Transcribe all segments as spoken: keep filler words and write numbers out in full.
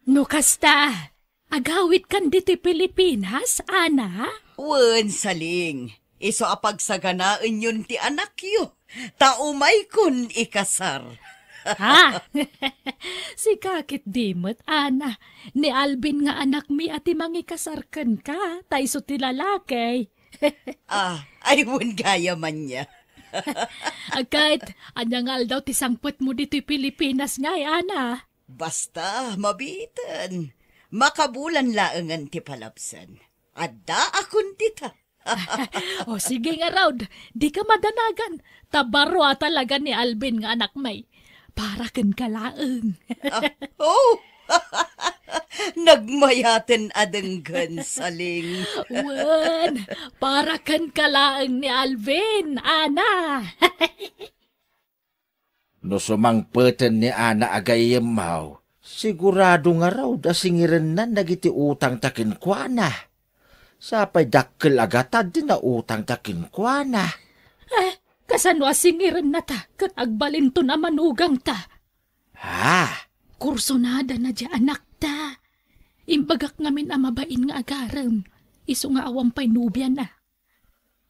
No kasta, agawidkan ditoy Pilipinas, Ana? Wen, Saling. Isu a pagsaganaenyon ti anakyo, ta umaykon ikasar. Ha? Sika ket di met, Ana. Ni Alvin nga anakmi a ti mangikasar kenka, ta isu ti lalaki. Ah, ay, wen gayam ania. Ket, ania nga aldaw ti sangpetmo ditoy Pilipinas ngay, Ana? Basta, mabiiten. Makabulan laengen ti palabsen. Addaakon dita. O, sige ngarud, dika madanagan. Ta baro a talaga ni Alvin nga anakmi. Para kenka laeng. Ah, oh! Nagmayaten a denggen, Saling. Wen, para kenka laeng ni Alvin, Ana. No sumangpeten ni Ana a gayyemmo, sigurado ngarud a singirennan dagiti utangta kenkuana. Sapay dakkel a gatad ti nautangta kenkuana. Eh, kasano a singirennata ket agbalinton a manugangta? Ha? Kursunadana diay anakta. Imbagak ngamin a mabain nga agarem, isu nga awan pay nobiana.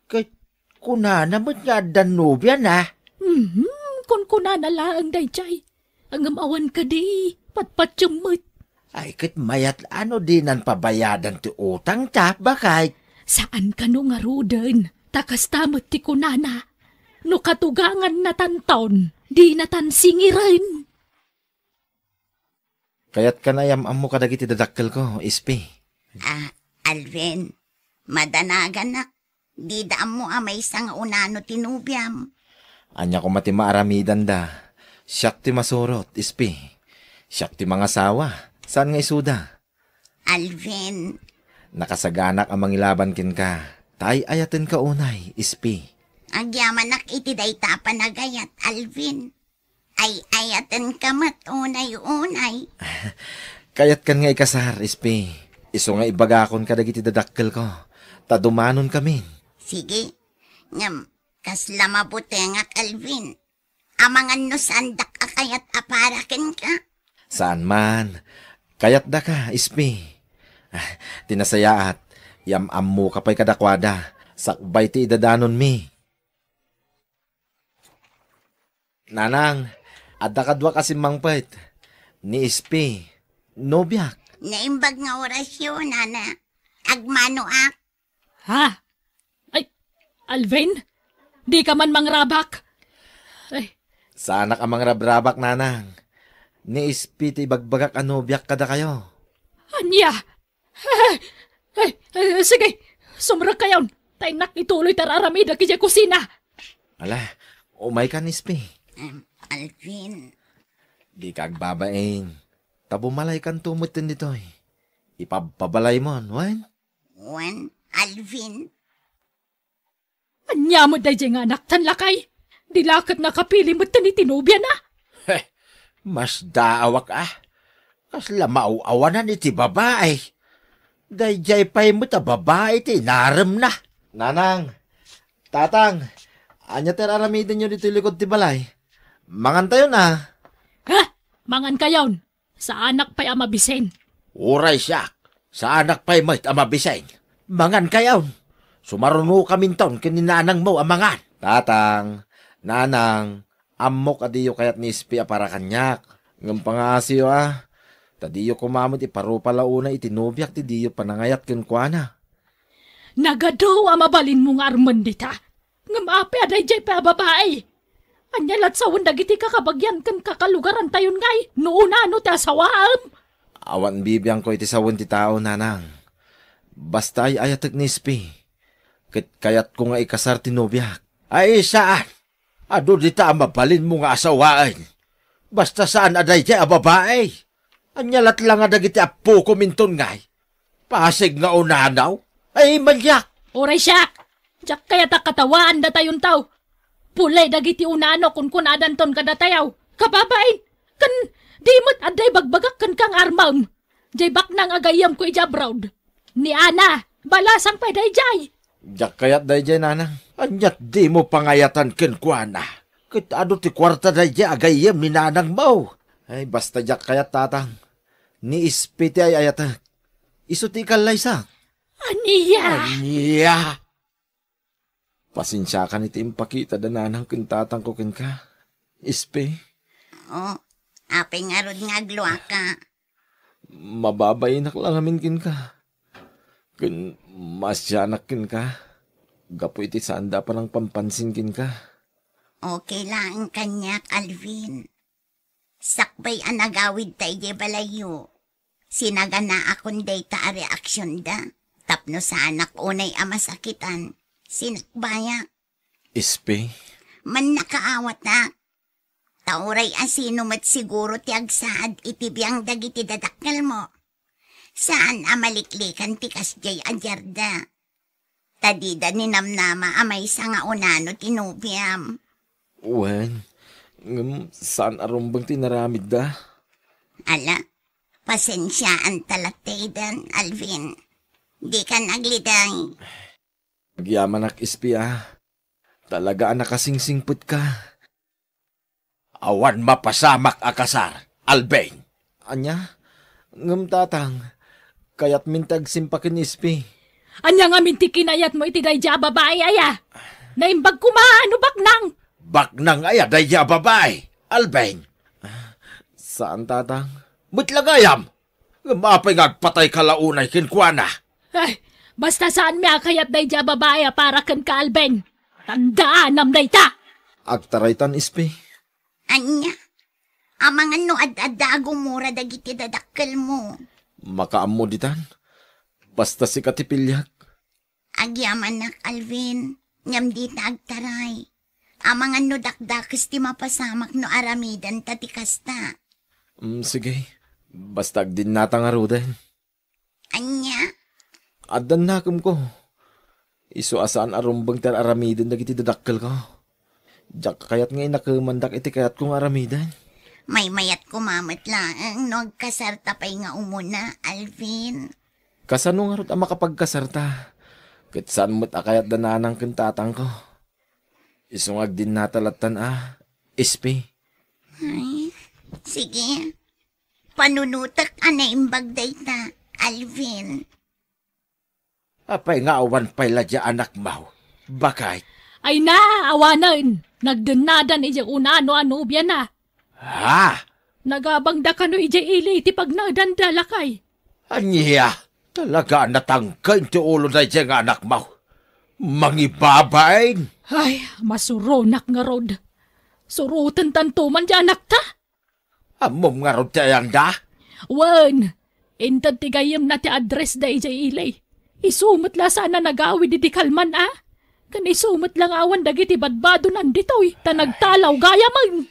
Ket kunana met nga addan nobiana? Mhm, kunkunana laeng daydiay. Ngem awan kadi, patpatiem met. Ay, ket mayat a no dinan pabayadan ti utangta, baket? Saan kano ngaruden, ta kasta met ti kunana. No katugangannatanton, dinatan singiren. Kayatkan a yam-ammo kadagiti dadakkelko, Ispi. Ah, Alvin, madanaganak. Dida ammo a maysa nga unano ti nobiam. Ania koma ti maaramidanda? Siak ti masurot, Ispi. Siak ti mangasawa. Saan nga isuda? Alvin. Nakasaganak a mangilaban kenka. Ta ay-ayatenka unay, Ispi. Agyamanak iti dayta a panagayat, Alvin. Ay-ayatenka met unay-unay. Kayatkan nga ikasar, Ispi. Isu nga ibagakon kadagiti dadakkelko, ta dumanonkamin. Sige. Ngem, kasla mabutengak, Alvin. Amangan no saandak a kayat a para kenka. Saan man. Kayatdaka, Ispi. Ah, ti nasayaat, yam-ammoka pay kadakuada, sakbay ti idadanonmi. Nanang, adda kaduak a simmangpet. Ni Ispi, nobiak. Naimbag nga orasyo, nana. Agmanoak. Ha? Ay, Alvin? Dika man mangrabak? Ay. Saanak a mangrabrabak, nanang. Ni Ispi ti ibagbagak a nobiak kadakayo. Ania? Ay, ay, ay, sige, sumrekkayon. Ta innak ituloy ti ar-aramidek idiay kusina. Ala, umaykan, Ispi. Em, Alvin. Dika agbabain. Ta bumalaykanto metten ditoy. Ipabpabalaymon, wen? Wen, Alvin. Ania met daydiay nga anaktan, lakay? Di la ket nakapili metten iti nobiana? Heh, masdaawak a. Kasla maaw-awanan iti babai. Daydiay pay met a babai ti inaremna. Nanang, tatang, ania ti ar-aramidenyo ditoy likod ti balay? Mangantayon a. Ha? Mangankayon? Saanak pay a mabisin. Uray siak, saanak pay met a mabisin. Mangankayon. Sumarunokaminton ken ni nanangmo a mangan. Tatang, nanang, ammok a diyo kayat ni Ispi a para kaniak. Ngem pangaasiyo a, ta diyo koma met iparupa la unay iti nobiak ti diyo panangayat kenkuana. Nagadu a mabalinmo nga armen dita. Ngem apay a daydiay pay a babai? Ania la't sawen dagiti kakabagian ken kakalugarantayon ngay no unano ti asawaem? Awan bibiangko iti sawen ti tao, nanang. Basta ay-ayatek ni Ispi. Ket kayatko nga ikasar ti nobiak. Ay, saan? Adu dita a mabalinmo nga asawaen. Basta saan a daydiay a babai. Ania latla nga dagiti appokom inton ngay? Pasig nga unanaw? Ay, maniak! Uray siak! Diak kayat a katawaan datayonto. Pulay dagiti unano kunkunadanton kadatayo. Kababain, ken di met adda ibagbagak kenka nga armem. Diay baknang a gayyemko idiay abroad. Ni Ana, balasang pay daydiay. Diak kayat daydiay, nanang. Aniat dimo pangayatan kenkuana? Ket adu ti kuarta daydiay a gayyem ni nanangmo. Ay, basta diak kayat, tatang. Ni Ispi ti ay-ayatek. Isu ti ikallaysa. Ania? Ania? Pasensiakan iti impakita da nanang ken tatangko kenka. Ispi. O, apay ngarud nga agluaka? Mababainak la ngamin kenka. Ken maasianak kenka. Gapu iti saanda a panangpampansin kenka. Okay laeng kaniak, Alvin. Sakbay a nagawidta idiay balayyo, sinaganaakon dayta a reaksionda tapno saanak unay a masakitan. Sinakbayak. Ispi? Mannakaawatak. Ta uray asino met siguro ti agsaad iti biang dagiti dadakkelmo. Saan a maliklikan ti kasdiay a diarda. Ta dida ninamnama a maysa nga unano ti nobiam. Wen, ngem saan a rumbeng ti inaramidda. Ala, pasensiaanta latta iden, Alvin. Dikan agliday. Agyamanak, Ispi, a. Talaga a nakasingsingpetka. Awan mapasamak a kasar, Alvin. Ania? Ngem, tatang, kayatmin ti agsimpa ken Ispi. Ania ngamin ti kinayatmo iti daydiay a babai aya? Naimbag koma no baknang. Baknang aya daydiay a babai, Alvin? Saan, tatang. Met la gayam. Ngem apay nga agpatayka la unay kenkuana? Ay, basta saanmi a kayat daydiay a babai a para kenka, Alvin. Tandaanam dayta! Agtaraytan, Ispi. Ania? Amangan no ad-adda a gumura dagiti dadakkelmo. Makaammo ditan. Basta sika ti piliak. Agyamanak, Alvin, ngem dita agtaray. Amangan no dakdakes ti mapasamak no aramidenta ti kasta. Mm, sige. Basta agdinnata ngaruden. Ania? Addan nakemko. Isu a saan a rumbeng ti ar-aramiden dagiti dadakkelko. Diak kayat nga inakemandak iti kayatko nga aramiden. Maymayat koma met laeng no agkasarta pay nga umuna, Alvin. Kasano ngarud a makapagkasarta? Ket saan met a kayat da nanang ken tatangko. Isu nga agdinnata lattan a, Ispi. Ay, sige. Panunotek a naimbag dayta, Alvin. Apay nga awan pay la diay anakmo, baket? Ay na, awanen. Nagdennadan idiay unano a nobiana. Ha? Nagabangda kano idiay ili iti pagnaedanda, lakay? Ania? Talaga a natangken ti ulo daydiay nga anakmo. Mangibabain! Ay, masuronak ngarud. Surotentanto man diay anakta. Ammom ngarud ti ayanda? Wen, inted ti gayyemna ti addressda idiay ili. Isu met la saan a nagawid idi kalman a. Ken isu met la nga awan dagiti badbadonan ditoy ta nagtalaw gayamen.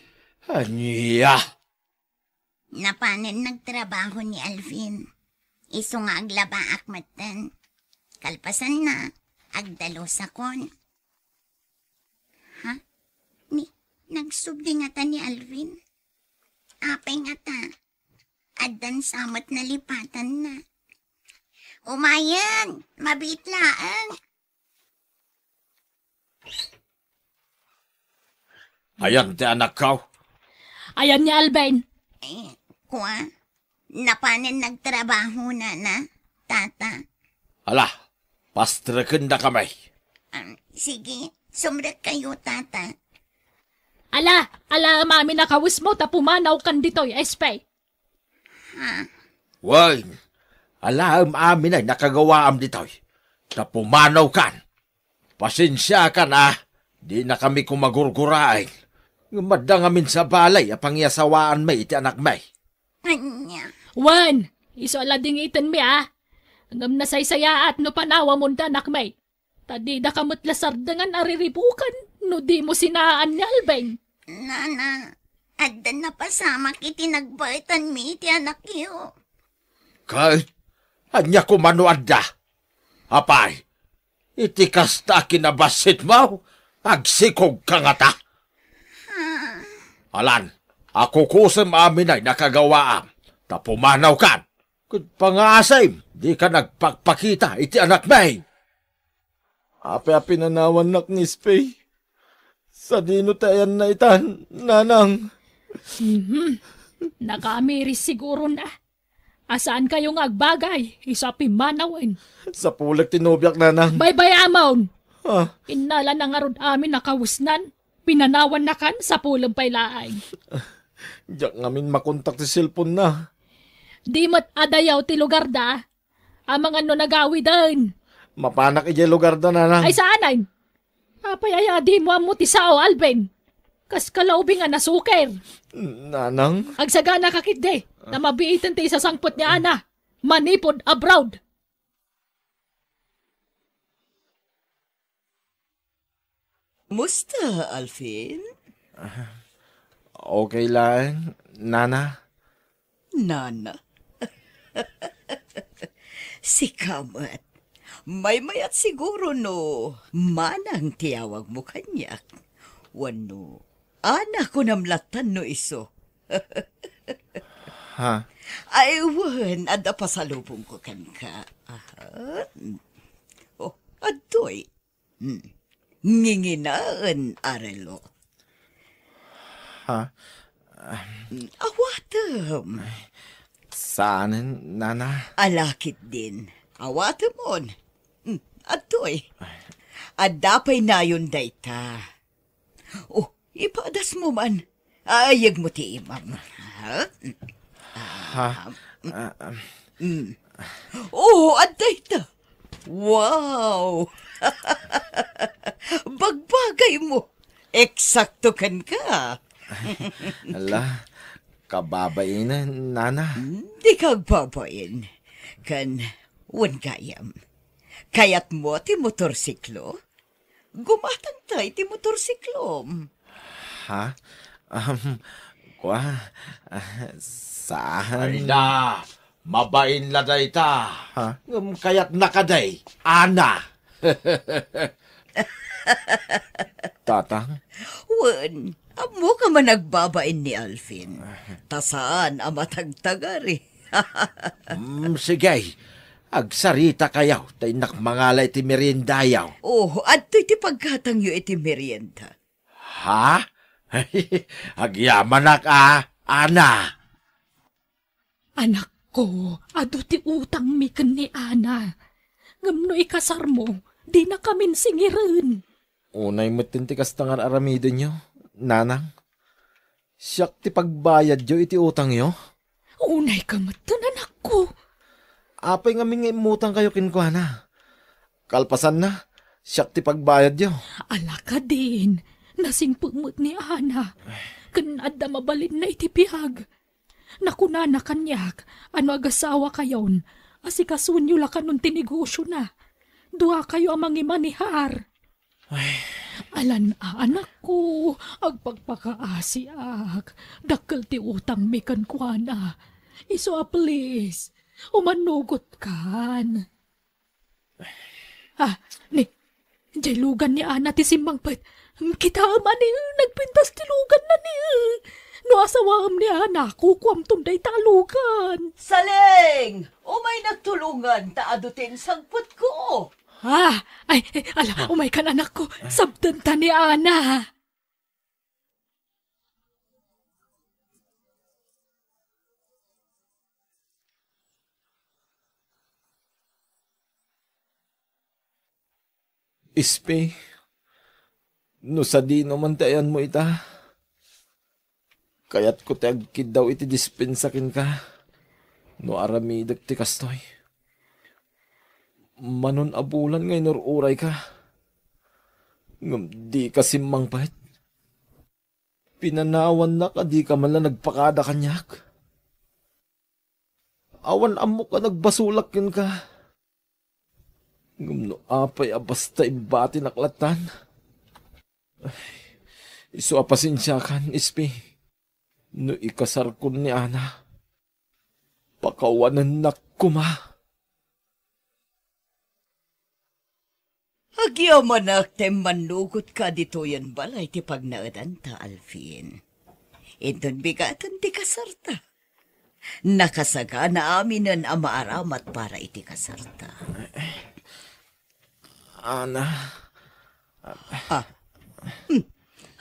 Ania? Napanen nagtrabaho ni Alvin. Isu nga aglabaak metten. Kalpasanna, agdalusakon. Ha? Ni, nagsubli ngata ni Alvin? Apay ngata? Addan sa met nalipatanna. Umayen! Mabiit laeng! Ayan ti anakko? Ayan ni Alvin? Eh, kua, napanen nagtrabaho, nana, tata. Ala, pastrekendakami. Ah, sige, sumrekkayo, tata. Ala, alaem amin a kawesmo ta pumanawkan ditoy, Espay. Ha? Wen, alaem amin a nakagawaam ditoy, ta pumanawkan. Pasensiakan a, dinakami koma gurguraen. Ngem adda ngamin sa balay a pangiasawaanmi iti anakmi. Ania? Wen, isu a ladingitenmi a. Ngem nasaysayaat no panawamon ti anakmi. Ta didaka met la sardengan a riribuken no dimo sinaan ni Alvin. Nana, adda napasamak iti nagbaetanmi iti anakyo. Ket ania koma no adda? Apay, iti kasta a kinabassitmo, agsikogka ngata? Alan, akukusem amin a nakagawaam, ta pumanawkan. Ket pangaasim, dika nagpakpakita iti anakmi. Apay a pinanawannak ni Espay? Sadino ti ayanna itan, nanang? Mhm. Nakaamiris sigurona. a saankayo nga agbagay, isu a pimmanawen. Sapulek ti nobiak, nanang. Baybay-amon! Ah. Innalana ngarud amin a kawesnan. Pinanawannakan sapulem pay laeng. Diak ngamin makontak ti cellphone-na. Di met adayaw ti lugarda. Amangan no nagawiden. Mapanak idiay lugarda, nanang. Ay, saanen? Apay aya dimo ammo ti sao, Alvin? Kas kalaubing a nasuker. Nanang? Agsagana ka ketdi, ta mabiiten ti isasangpet ni Ana. Manipud abroad. Musta, Alvin? Ah, okay laeng, Nana. Nana? Sika met. Maymayat siguro no Manang ti awagmo kaniak. Wenno Ana kunam lattan no isu. Ha? Ay, wen, adda pasalubongko kenka. Aha. Oh, adtoy. Hmm. Nginginaen a relo. Ha? Hmm, awatem. Saanen, Nana? Ala ketdin. Awatemon. Hmm, adtoy. Adda pay nayon dayta. Oh, ipadasmo man. Ayegmo ti imam. Ha? Ha? Ah, ah. Mm. Oh, adda ita. Wow! Bagbagaymo. Eksakto kenka. Ala, kababain, Nana. Hmm, dika agbabain. Ken, wen gayam. Kayatmo ti motorsiklo? Gumatangta iti motorsiklom. Ha? Um, kua, ah, saan? Ay na, mabain la dayta. Ha? Ngem kayatna kadi, Ana. Tatang? Wen, ammoka man agbabain ni Alvin. Ta saan a matagtagari. Mm, sige. Agsaritakayo, ta innak mangala iti meriendayo. Oh, adtoy ti paggatangyo iti merienda. Ha? Agyamanak a, Ana. Anakko, adu ti utangmi ken ni Ana. Ngem no ikasarmo, dinakamin singiren. Unay metten ti kasta nga ar-aramidenyo, Nanang. Siak ti pagbayadyo iti utangyo? Unayka metten, anakko. Apay ngamin nga immutangkayo kenkuana? Kalpasanna, siak ti pagbayadyo. Ala kadin, nasingpet met ni Ana. Ken adda mabalinna iti biag. Nakunana kaniak a no agasawakayon, asikasuenyo la kanon ti negosiona. Duakayo a mangimanehar. Ay. Alan a, anakko, agpakpakaasiak. Dakkel ti utangmi kenkuana. Isu a please, umannugotkan. Ah, ni, jay lugan ni Ana ti simmangpet. Kitaem a ni, nagpintas ti luganna ni. No asawaem ni Ana, kukuamton dayta a lugan. Saleng! Umaynak tulongan ta adu ti insangpetko. Ah, ay, ay, ala, umaykan, anakko. Sabtenta ni Ana. Ispi, no sadino man ti ayanmo ita, kayatko ti agkiddaw iti dispensa kenka no aramidek ti kastoy. Manon a bulan nga inur-urayka, ngem dika simmangpet. Pinanawannak a dika man la nagpakada kaniak. Awan ammok a nagbasolak kenka. Ngem no apay a basta imbatinak lattan, ay, isu a pasensiakan, Ispi. No ikasarkon ni Ana, pakawanennak koma. Agyamanak ta immannugotka ditoyen balay ti pagnaedanta, Alvin. Inton bigaten ti kasarta, nakasagana aminen a maaramat para iti kasarta. Ana. Ah. Hmm.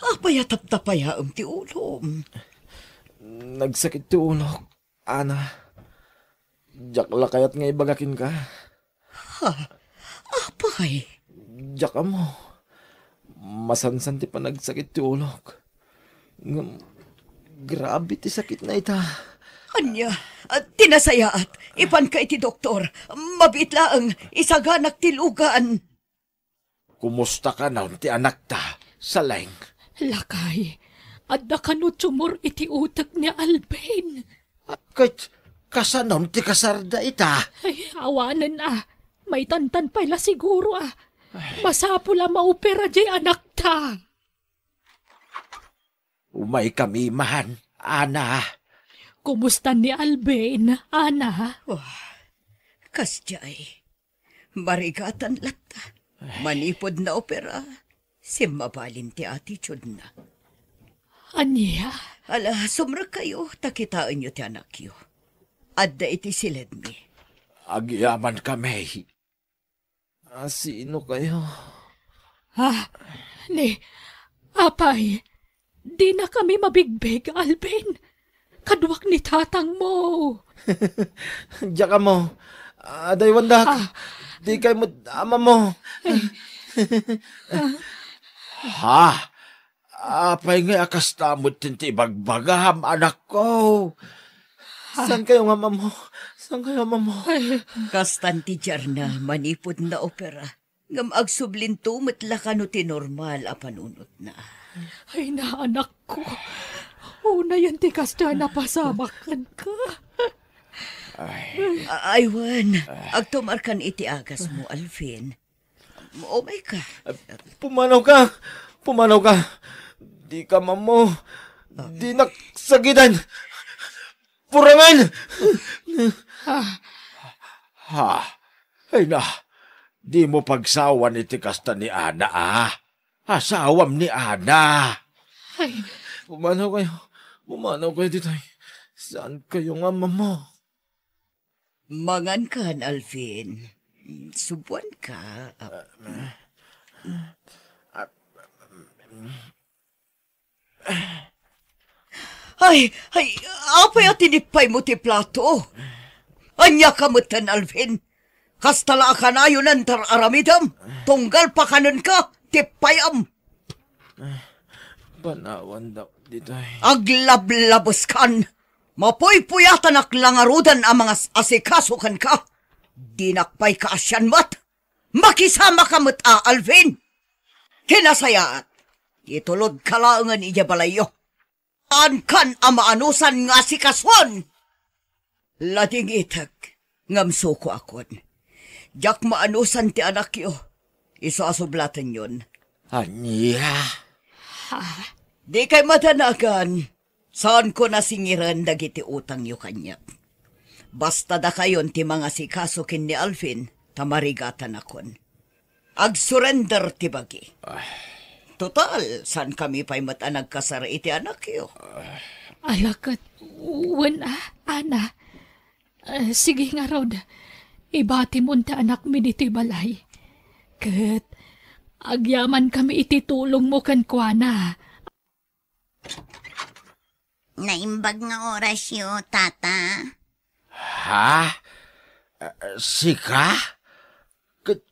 Apay a taptapayaem ti ulom? Nagsakit ti ulok. Ana, Diak la kayat nga ibaga kenka. Ha? Apay? Diak ammo. Masansan ti panagsakit ti ulok. Ngem, grabe ti sakitna ita. Ania? Ah, ti nasayaat, ipanka iti doktor. Mabiit laeng, isaganak ti lugan. Kumusta kanon ti anakta, Saleng? Lakay, adda kano tumor iti utek ni Alvin. Ket kasanon ti kasarda ita? Ay, awanen a. Maitantan pay la siguro a. Masapul a maopera diay anakta. Umaykami man, Ana. Kumusta ni Alvin, Ana? Wah, kasdiay. Marigatan latta. Manipud naopera, simmabalin ti attitude-na. Ania? Ala, sumrekkayo, ta kitaenyo ti anakyo. Adda iti siledmi. Agyamankami. Ah, sino kayo? Ah, ni, apay, dinakami mabigbig, Alvin. Kaduak ni tatangmo. Diak ammo. Adaywandak. Ah. Dikay met amammo. Ha? Apay ngay a kasta met ti ibagbagam, anakko? Saan kayo nga amammo? Saan kayo amammo? Kastan ti diarna manipud naopera. Ngem agsublinto met la kano ti normal a panunotna. Ay, naanakko. Unayen ti kasta a napasamak kenka. Ay. A-, aywan, agtumarkan iti agasmo, Alvin. Umayka. Pumanawka! Pumanawka! Dika amammo. Dinak sagiden! Purangen! Ha? Ay na, dimo pagsawan iti kasta ni Ana, a? Asawam ni Ana. Ay. Pumanaw kayo. Pumanaw kayo ditoy. Saan kayo nga amammo? Mangankan, Alvin. Subuanka. Ay, ay, apay a tinipaymo ti plato? Ania ka metten, Alvin? Kasta la a kanayon a intar-aramidem, tunggal pakanenka, tippayam. Panawandak ditoy. Aglablabeskan! Mapuypuyatanak la ngaruden a mangas-asikaso kenka. Dinak pay kaasian met. Makisamaka met a, Alvin. Ti nasayaat, itulodka laengen idiay balayyo. Saankan a maanusan nga asikason. Ladingitek, ngem sukoakon. Diak maanusan ti anakyo. Isu a sublatenyon. Ania? Ha? Dikay madanagan. Saanko nasingiren dagiti utangyo kaniak. Basta dakayon ti mangasikaso ken ni Alvin, ta marigatanakon. Agsurrender ti bagi. Ay. Total, saankami pay met a nagkasar iti anakyo. Ala ket, wen a, Ana. Eh, sige ngarud, ibatimon ti anakmi ditoy balay. Ket agyamankami iti tulongmo kenkuana. Naimbag nga orasyo, Tata. Ha? Eh, sika? Ket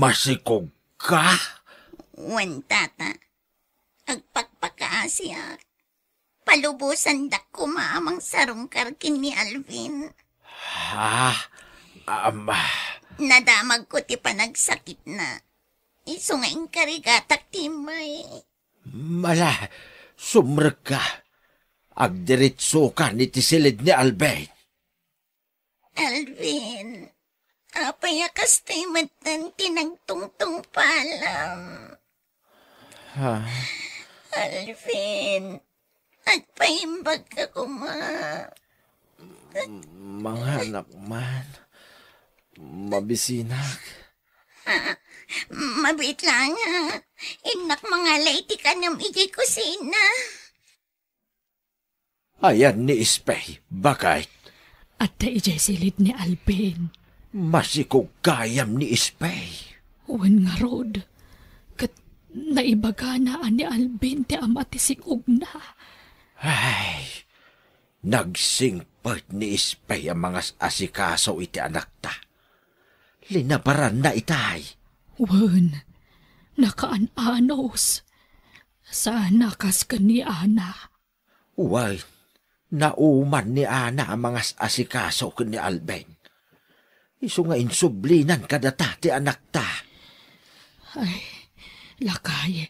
masikogka? Wen, Tata. Agpakpakaasiak. Palubosandak koma a mangsarungkar ken ni Alvin. Ha? Ama. Nadamagko ti panagsakitna. Isu nga inkarigatak ti immay. Mala, sumrekka. Agdiretsokan iti silid ni Alvin. Alvin, apay a kastoy metten ti nagtungtungpalam? Ha? Alvin, agpaimbagka koma. Manganak man. Mabisinak. Ah, mabiit la nga. Innak mangala iti kanem idiay kusina. Ayan ni Espey, baket? Adda idiay silid ni Alvin. Masikog gayam ni Espey. Wen ngarud, ket naibagana a ni Alvin ti ama ti sik-ogna. Ay, Nagsingpet ni Espey a mangas-asikaso iti anakta. Linabaranna itay. Wen, nakaan-anos. Sana kas ken ni Ana. Wen, nauman ni Ana a mangas-asikaso ken ni Alvin. Isu nga insublinan kadata ti anakta. Ay, lakay,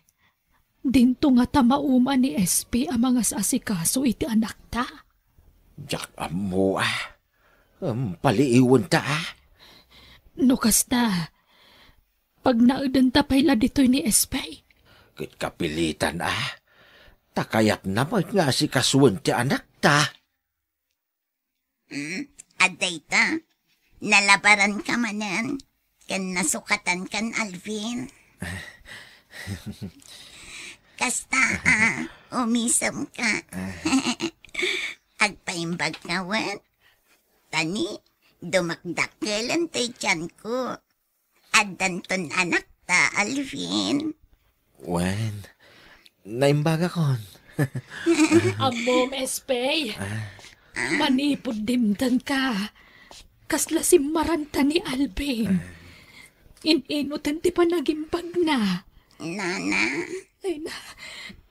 dinto ngata mauman ni Espey a mangas-asikaso iti anakta. Diak ammo, a. Em, paliiwenta, a. No kasta, pagnaedenta pay la ditoy ni Espey. Ket kapilitan, a. Ta kayatna met nga asikasuen ti anakta. Hmm, adda ita. Nalabaranka manen ken nasukatankan Alvin. Kasta, a, umisemka. Agpaimbagka wen. Ta ni, dumakdakelen ti tianko. Addanton anakta, Alvin. Wen, naimbagakon. Ammom, Espey. Ah. Manipud dimtengka, kasla simmaranta ni Alvin. Ah. In-inuten ti panagimbagna. Nana. Ay na,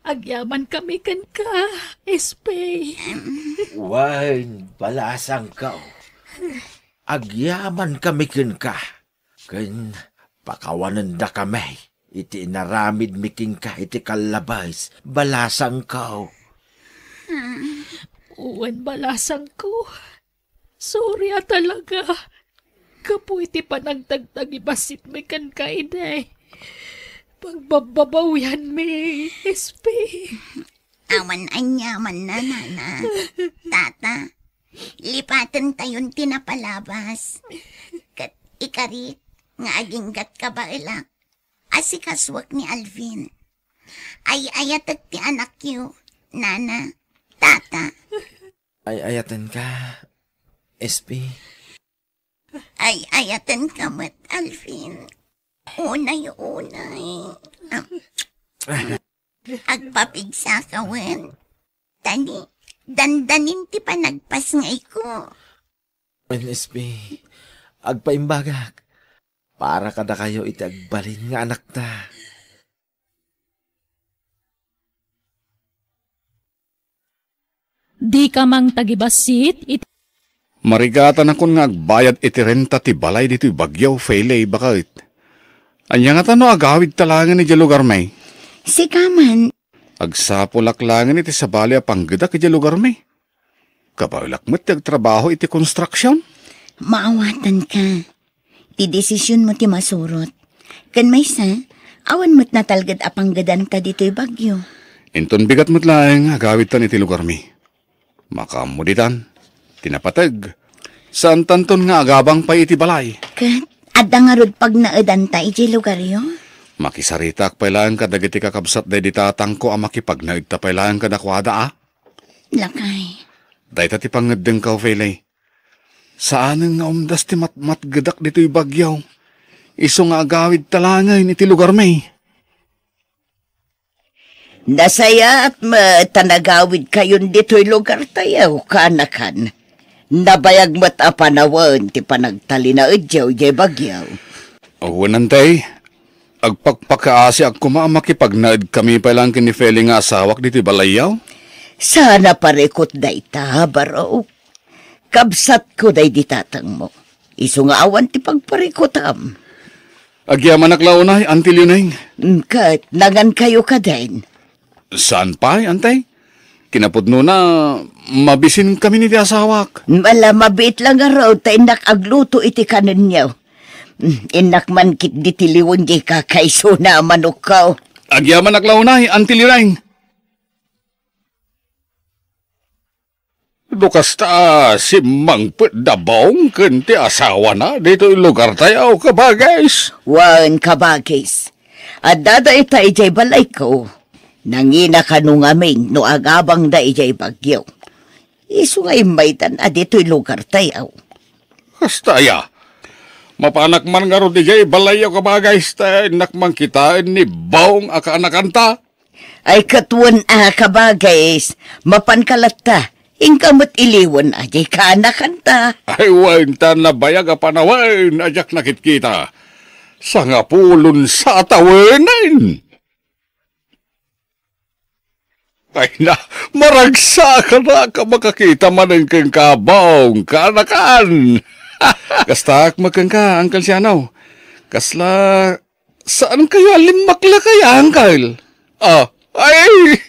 agyamankami kenka, Espey. Wen, balasangko. Agyamankami kenka. Ken pakawanendakami iti inaramidmi kenka iti kallabes, balasangko. Wen, balasangko. Sorry a talaga. Gapu iti panagtagtagibasitmi kenka idi. Pagbabbabawianmi, Espey. Awan aniamanna, nana. Tata, lipatentayon ti napalabas. Ket ikarik nga aginggat kabaelak, asikasuak ni Alvin. Ay-ayatek ti anakyo, nana, tata. Ay-ayatenka, Espey. Ay-ayatenka met, Alvin. Unay-unay. Agpapigsaka wen. Ta ni, dandanin ti panagpasngayko. Wen, Espey, agpaimbagak. Para kadakayo iti agbalin nga anakta. Dika mangtagibassit iti... Marigatanakon nga agbayad iti renta ti balay ditoy Baguio, Feley, baket. Ania ngata no agawidta laengen idiay lugarmi? Sika man. Agsapulak laengen iti sabali a panggedak idiay lugarmi. Kabaelak met ti agtrabaho iti konstruksion. Maawatanka. Ti desisionmo ti masurot. Ken maysa, awan met natalged a panggedanta ditoy Baguio. Inton bigat met laeng agawidtan iti lugarmi. Makaammo ditan, ti napateg, saantanton nga agabang pay iti balay. Ket adda ngarud pagnaedanta idiay lugaryo? Makisaritaak pay laeng kadagiti kakabsat daydi tatangko a makipagnaedta pay laeng kadakuada, a. Lakay. Dayta ti pangngeddengko, Feley. Saanen nga umdas ti matmatgedak ditoy Baguio. Isu nga agawidta laengen iti lugarmi. Nasayaat met ta nagawidkayon ditoy lugartayo, kaanakan. Nabayag met a panawen ti panagtalinaedyo idiay Baguio. Wen, Antay, agpakpakaasiak koma a makipagnaedkami pay laeng ken ni Feley nga asawak ditoy balayyo. Saan a parikut dayta, barok. Kabsatko daydi tatangmo. Isu nga awan ti pagparikutam. Agyamanak la unay, Auntie Leoneng. Mm, ket nangankayo kadin? Saan pay, Antay? Kinapudnona, mabisinkami iti asawak. Ala, mabiit la ngarud ta innak agluto iti kanenyo. Mm, innak man ketdi ti liwen diay kakaisuna a manokko. Agyamanak la unay, Auntie Leoneng. No kasta, simmangpet da Bong ken ti asawana ditoy lugartayo, kabagis. Wen, kabagis. Adda dayta idiay balayko. Nangina kano ngamin no agabangda idiay Baguio. Isu nga immaydan a ditoy lugartayo. Kasta aya. Mapanak man ngarud idiay balayyo, kabagis, ta innak man kitaen ni Bong a kaanakanta. Ay, ket wen a, kabagis, mapanka latta, Inka met iliwen a diay kaanakanta. Ay, wen, ta nabayag a panawen a diak nakitkita. Sangapulon sa a tawenen. Ay na, maragsakan a makakita manen kenka, Bong, kaanakan. Kastaak met kenka, Uncle Siano. Kasla, saan kayo a limmakla kaya, Uncle? Ah, ay,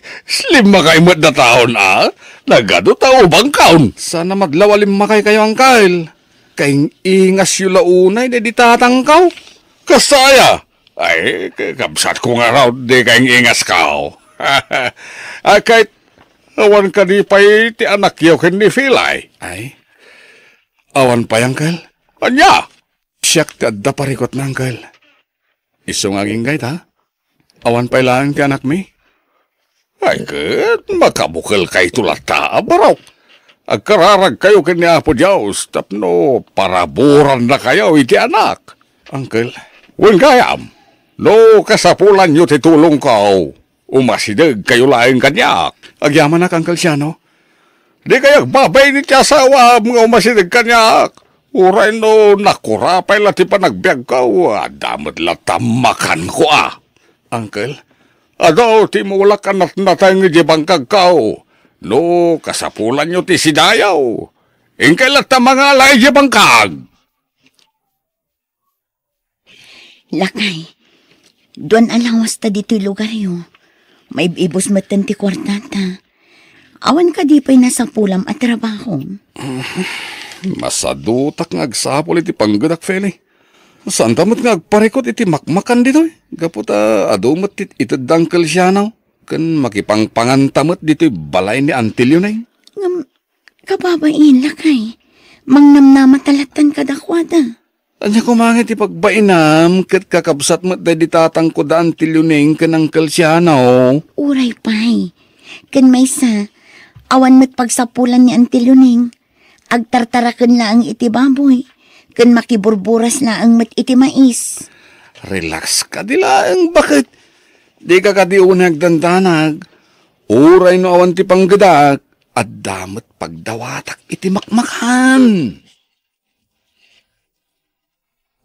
limmakay met dataon, a? Nagadu ta ubangkaon. Saan a madlaw a limmakay kayo, Uncle. Kaing-ingasyo la unay daydi tatangko. Kasta aya? Ay, k-, kabsatko ngarud, di kaing-ingasko. Ah, ket, awan kadi pay ti anakyo ken ni Filay? Ay, awan pay, Uncle. Ania? Siak ti adda parikutna, Uncle. Isu nga agingga ita, awan pay laeng ti anakmi. Ay, ket makabukelkayto latta, Barok. Agkararagkayo ken ni Apo Dios tapno paraburannakayo iti anak. Uncle. Wen gayam, no kasapulanyo ti tulongko, umasidegkayo laeng kaniak. Agyamanak, Uncle Siano. Dikay agbabain iti asawaam nga umasideg kaniak. Uray no nakurapay la ti panagbiagko, adda met latta makanko a. Uncle? Adu ti imulak a natnateng idiay bangkagko. No kasapulanyo ti sidayo, inkay latta mangala idiay bangkag. Lakay, duan a lawasta ditoy lugaryo. Maib-ibus metten ti kuartata. Awan kadi pay nasapulam a trabaho? Masadutak nga agsapul iti panggedak, Feli. Saanta met nga agparikut iti makmakan ditoy, gapu ta adu met ti ited da Uncle Siano, ken makipangpanganta met ditoy balay ni Auntie Leoning. Ngem, kababain, lakay, mangnamnama ta lattan kadakuada. Ania koma ngay ti pagbainam ket kakabsat met daydi tatangko da Auntie Leoning ken Uncle Siano? Uray pay. Ken maysa, awan met pagsapulan ni Auntie Leoning. Agtartaraken laeng iti baboy, ken makiburburas laeng met iti mais. Relax kadi laeng, baket. Dika kadi unay agdandanag. Uray no awan ti panggedak, adda met pagdawatak iti makmakan.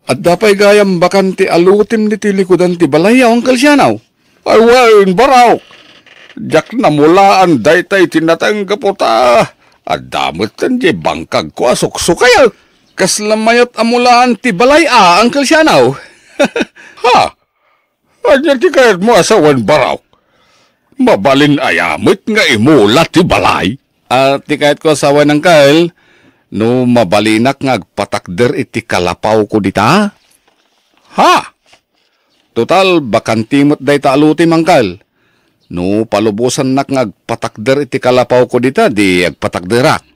Adda pay gayam bakante a lutim ditoy likudan ti balay, Uncle Siano? Ay wen, Barok. Diak namulaan dayta iti nateng gapu ta adda metten diay bangkagko a suksukayek. Kasla mayat a mulaan ti balay a, Uncle Siano? Ha? Ania ti kayatmo a sawen, Barok? Mabalin aya met nga imula ti balay? A, ti kayatko a sawen, Uncle, no mabalinak nga agpatakder iti kalapawko dita? Ha? Total, bakanti met dayta a lutim, Uncle. No palubosannak nga agpatakder iti kalapawko dita, di agpatakderak.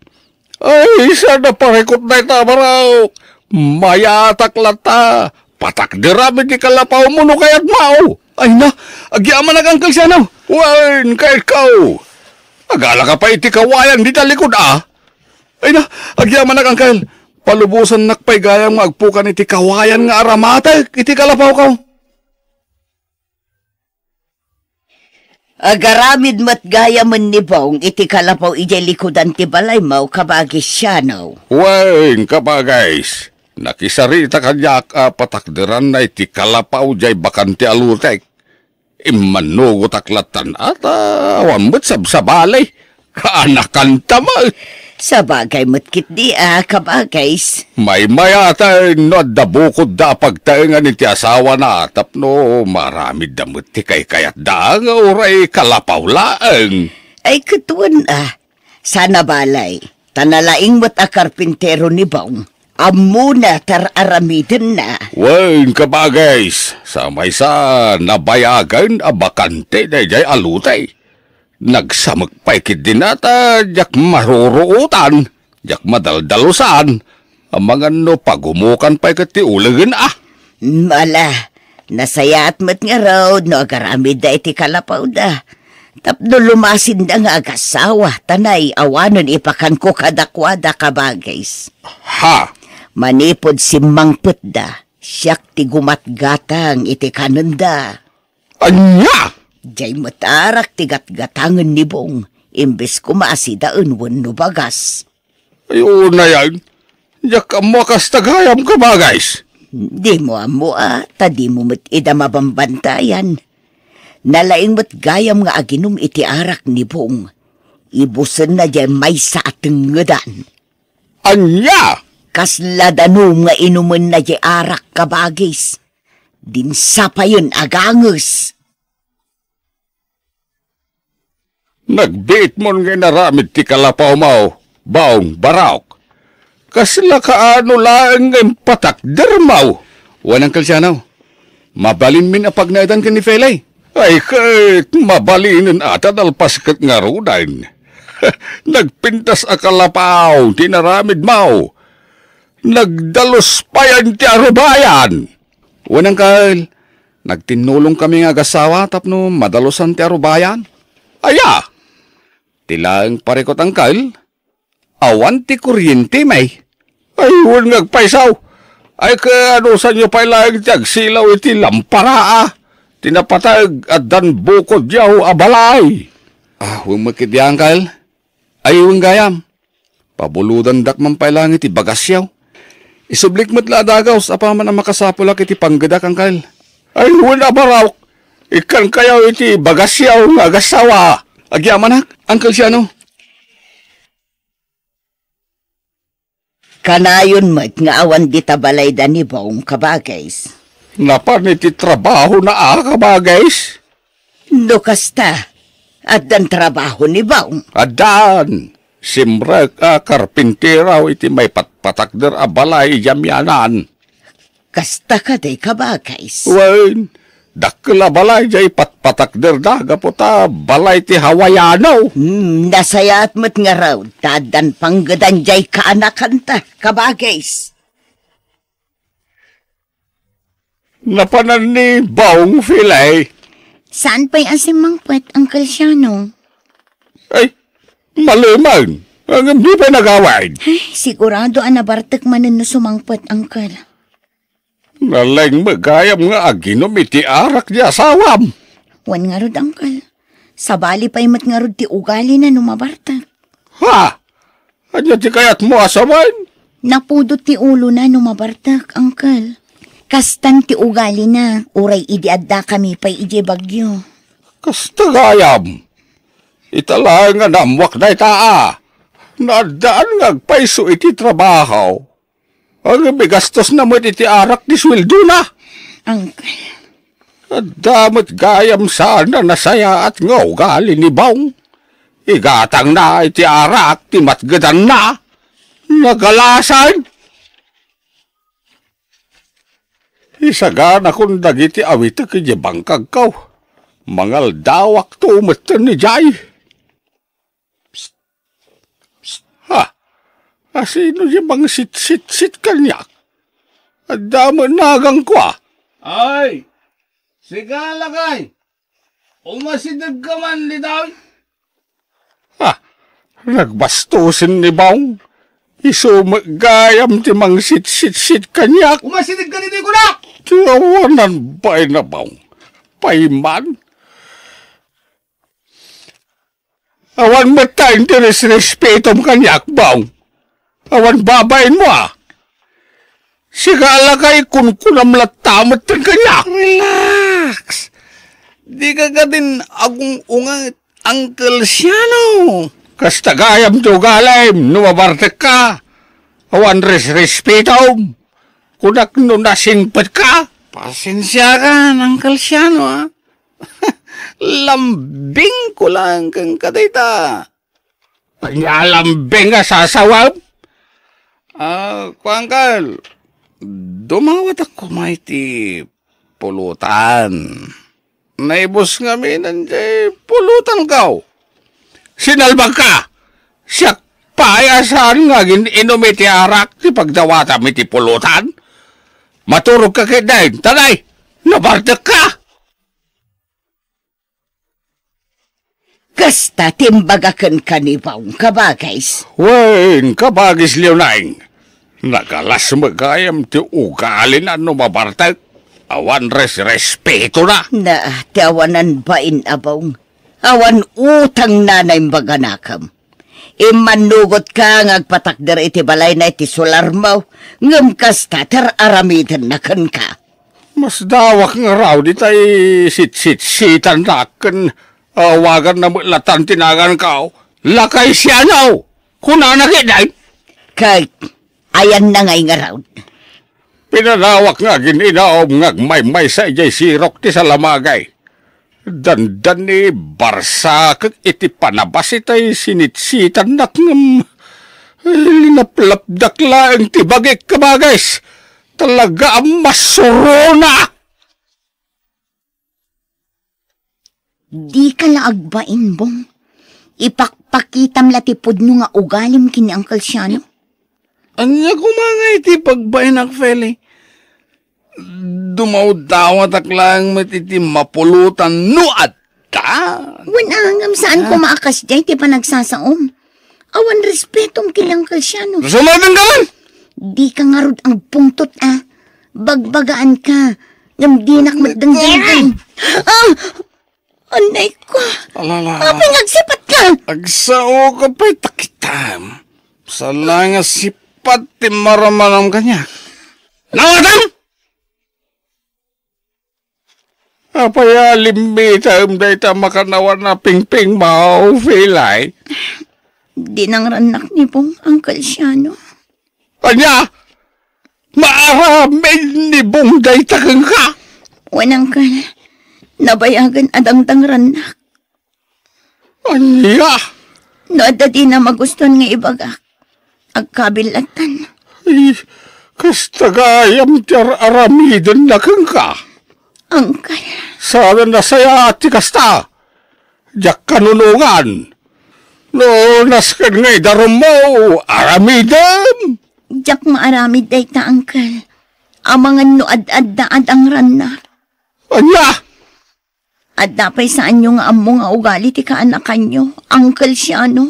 Ay, saan a parikut dayta, Barok? Mayatak latta. Patakderam iti kalapawmo no kayatmo. Ay na, agyamanak, Uncle Siano. Wen, kayatko. Agalaka pay iti kawayan dita likud a. Ay na, agyamanak, Uncle. Palubosannak pay gayam nga agpukan iti kawayan nga aramatek iti kalapawko. Agaramid met gayamen ni Bong iti kalapaw idiay likudan ti balaymo, kabagis Siano. Wen, kabagis, nakisarita kaniak a patakderanna iti kalapaw diay bakante a lutek. Immannugotak lattan a ta awan met sabsabali. Kaanakanta met. Sabagay met ketdi a, kabagis. Maymayaten no adda bukodda a pagtaengan iti asawana tapno maaramidda met ti kaykayatda nga uray kalapaw laeng. Ay, ket wen a, saan a balay, ta nalaing met a karpintero ni Bong. Ammona ti ar-aramidenna. Wen, kabagis, sa maysa, nabayagen a bakante daydiay a lute. Nagsamek pay ketdin a ta diak maruruotan, diak madaldalusan. Amangan no pagumukan pay ket ti ulegen a. Ala, nasayaat met ngarud no agaramidda iti kalapawda. Tapno lumasinda nga agasawa, ta nay-awanen ipakanko kadakuada, kabagis. Ha? Manipud simmangpetda, siak ti gumatgatang iti kanenda. Ania? Diay met arak ti gatgatangen ni Bong. imbes koma a sidaen wenno bagas. Ay, unayan. Diak ammo a kasta gayam, kabagis. Dimo ammo a, ta dimo met ida mabambantayan. Nalaing met gayam nga aginum iti arak ni Bong. Ibusenna diay maysa a tengngedan. Ania? Kasla danum nga inumenna diay arak, kabagis. Dinsa payen a ganges. Nagbiitmon nga inaramid ti kalapawmo, Baong Baraok. Kasla kaano laeng nga impatakdermo? Wen, Uncle Siano, mabalinmin a pagnaedan ken ni Felay. Ay, ket mabalinen a ta nalpas ket ngaruden. Nagpintas a kalapaw ti inaramidmo. Nagdalus payen ti arubayan. Wen, Uncle, nagtinnulongkami nga agassawa tapno madalusan ti arubayan. Aya, ti laeng parikut, Uncle, awan ti kuryente, may. Ay, wen nga agpayso. Ay, kaano sanyo pay laeng ti agsilaw iti lampara, a? Ti napateg, addan bukodyo a balay. Ah, wen met ketdi, Uncle. Ay, wen gayam. Pabulodandak man pay laeng iti bagasyo. Isublik met la a dagaus apaman a makasapulak iti panggedak, Uncle. Ay, wen a Baraok, ikkankayo iti bagasyo nga agassawa. Agyamanak, Uncle Siano. Kanayon met nga awan dita balayda ni Baong, kabagis. Napan iti trabahona a, kabagis? No kasta, addan trabaho ni Baong? Addan. Simrek a karpintero iti maipatpatakder a balay idiay amianan. Kasta kadi, kabagis? Wen, dakkel a balay diay patpatakderda gapu ta balay ti Hawaiano. Hmm, nasayaat met ngarud ta addan panggedan diay kaanakanta, kabagis. Napanan ni Baong, Felay. Saan pay a simmangpet, Uncle Siano? Ay, maleman. Ngem di pay nagawid. Ay, sigurado a nabartek manen no sumangpet, Uncle. Nalaing met gayam nga aginum iti arak ti asawam. Wen ngarud, Uncle. Sabali pay met ngarud ti ugalina no mabartek. Ha? Ania ti kayatmo a sawen? Napudot ti ulona no mabartek, Uncle. Kastan ti ugalina, uray idi addakami pay idiay Baguio. Kasta gayam. Ita laeng nga naammoak dayta a. Naaddaan nga agpayso iti trabaho. Ngem igastosna met iti arak ti sueldona. Uncle. Adda met gayam saan a nasayaat nga ugali ni Baong. Igatangna iti arak ti matgedanna. Nagalasan. Isaganakon dagiti awitek idiay bangkagko. Mangaldawakto metten idiay. Psst! Psst! Ha? Asino diay mangsitsitsit kaniak? Adda met nagangko a. Ay! Sika, lakay! Umasidegka man ditoy? Ha? Nagbastosen ni Baong. Isu met gayam ti mangsitsitsit kaniak. Umasidegka ditoy, kunak! Ti awanan bain a Baong. Payman. Awan met ta iti resrespetom kaniak, Baong. Awan babainmo a. Sika a lakay, kunkunam latta metten kaniak. Relax. Dika kadin agung-unget, Uncle Siano. Kasta gayam ti ugalim no mabartekka. Awan resrespetom. Kunak no nasingpetka. Pasensiakan, Uncle Siano, a. Lambingko laeng kenka dayta. Ania a lambing a sasawem? Ah, kuan, Kal, dumawatak koma iti pulutan. Naibus ngamin diay pulutanko. Sinalbagka! Siak pay a saan nga agin-inum iti arak ti pagdawatam iti pulutan? Maturogka ketdin, ta nay, nabartekka! Kasta ti imbaga kenka ni Baong, kabagis. Wen, kabagis Leonaing, nagalas met gayam ti ugalina no mabartek. Awan resrespetona. Na, ti awanan bain a Baong. Awan utangna naimbaganakem. Immannugotka nga agpatakder iti balayna iti solarmo, ngem kasta ti ar-aramidenna kenka. Masdawak ngarud itay sitsitsitannak ken awaganna met latta ti naganko, Lakay Siano! Kunana ketdin. Ket ayanna ngay ngarud? Pinanawak nga agin-inum nga agmaymaysa idiay sirok ti salamagay. Dandani, barsakek iti panabas itay sinitsitannak ngem linaplapdak laeng ti bagik, kabagis. Talaga a masurona! Dika la agbain, Bong. Ipakpakitam la ti pudno nga ugalim ken ni Uncle Siano. Ania koma nga iti pagbainak, Feli? Dumawdawatak laeng met iti mapulotan no adda. Wen a, ngem saan koma a kasdiay ti panagsasaom. Awan respetom ken ni Uncle Siano. Sumabenka man! Dika ngarud agpungtot a. Bagbagaanka. Ngem dinak met dengdenggen. Ah! Anay ko. Alala. Apay nga agsipatka? Agsaoka pay ta kitam. Saan nga sipat ti marammanom kaniak. Nawatam! Apay a limmitem dayta makannawan a pingpingmo, Felay? Dinangrannak ni Bong, Uncle Siano. Ania? Maaramid ni Bong dayta kenka? Wen, Uncle. Nabayagen a dangdangrannak. Ania? No adda dina magustuan nga ibagak, agkabil lattan. Ay, kasta gayam ti ar-aramidenna kenka. Uncle. Saan a nasayaat ti kasta. Diak kanunongan. No nasken nga idarummo, aramidem. Diak maaramid dayta, Uncle. Amangan no ad-adda a dangrannak. Ania? Adda pay saanyo nga ammo nga ugali ti kaanakanyo, Uncle Siano?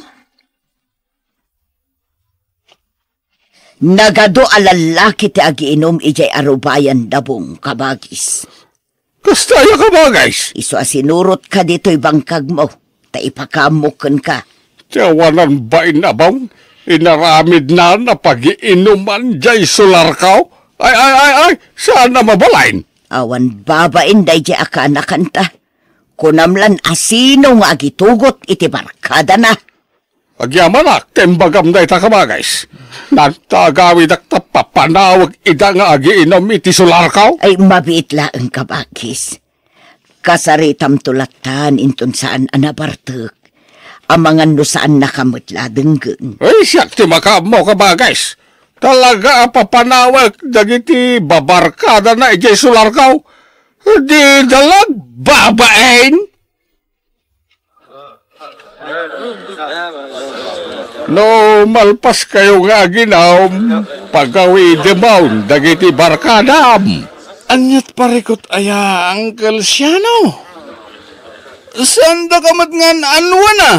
Nagadu a lallaki ti agiinum idiay arubayan da Bong, kabagis. Kasta aya, kabagis? Isu a sinurotka ditoy bangkagmo, ta ipakaammok kenka. Ti awanan bain a Bong, inaramidna a pagiinuman diay solarko? Ay, ay, ay, ay, saan a mabalin? Awan babain daydiay a kaanakanta. Kunam lan a sino nga agitugot iti barkadana. Agyamanak ta imbagam dayta, kabagis. Nagtagawidak ta papanawek ida nga agiinum iti solarko. Ay, mabiit laeng, kabagis. Kasaritamto lattan inton saan a nabartek. Amangan no saannaka met la denggen. Ay, siak ti makaammo, kabagis. Talaga a papanawek dagiti babarkadana idiay solarko. Dida la agbabain. No malpaskayo nga aginum, pagawidemon dagiti barkadam. Aniat parikut aya, Uncle Siano? Saandaka met nga an-anuen a?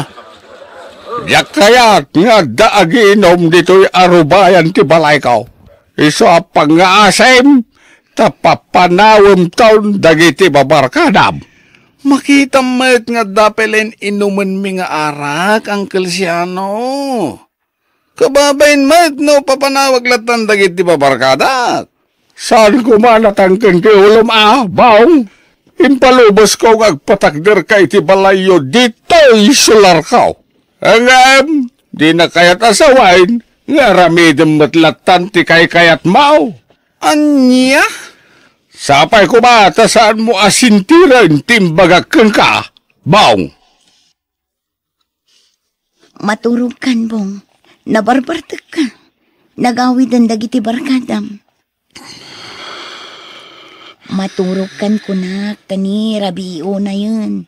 Diak kayat nga adda agiinum ditoy arubayan ti balayko. Isu a pangngaasim, ta papanawemton dagiti babarkadam. Makitam met nga adda pay laeng inumenmi nga arak, Uncle Siano. Kababain met no papanawek lattan dagiti babarkadak. Saan koma a natangken ti ulom a, Bong? Impalubosko nga agpatakderka iti balayyo ditoy solarko. Ngem, dina kayat a sawen nga aramidem met lattan ti kaykayatmo. Ania? Sapay koma ta saanmo a sintiren ti imbagak kenka, Bong. Maturogkan, Bong. Nabarbartekka. Nagawiden dagiti barkadam. Maturogkan kunak, ta ni rabii unayen.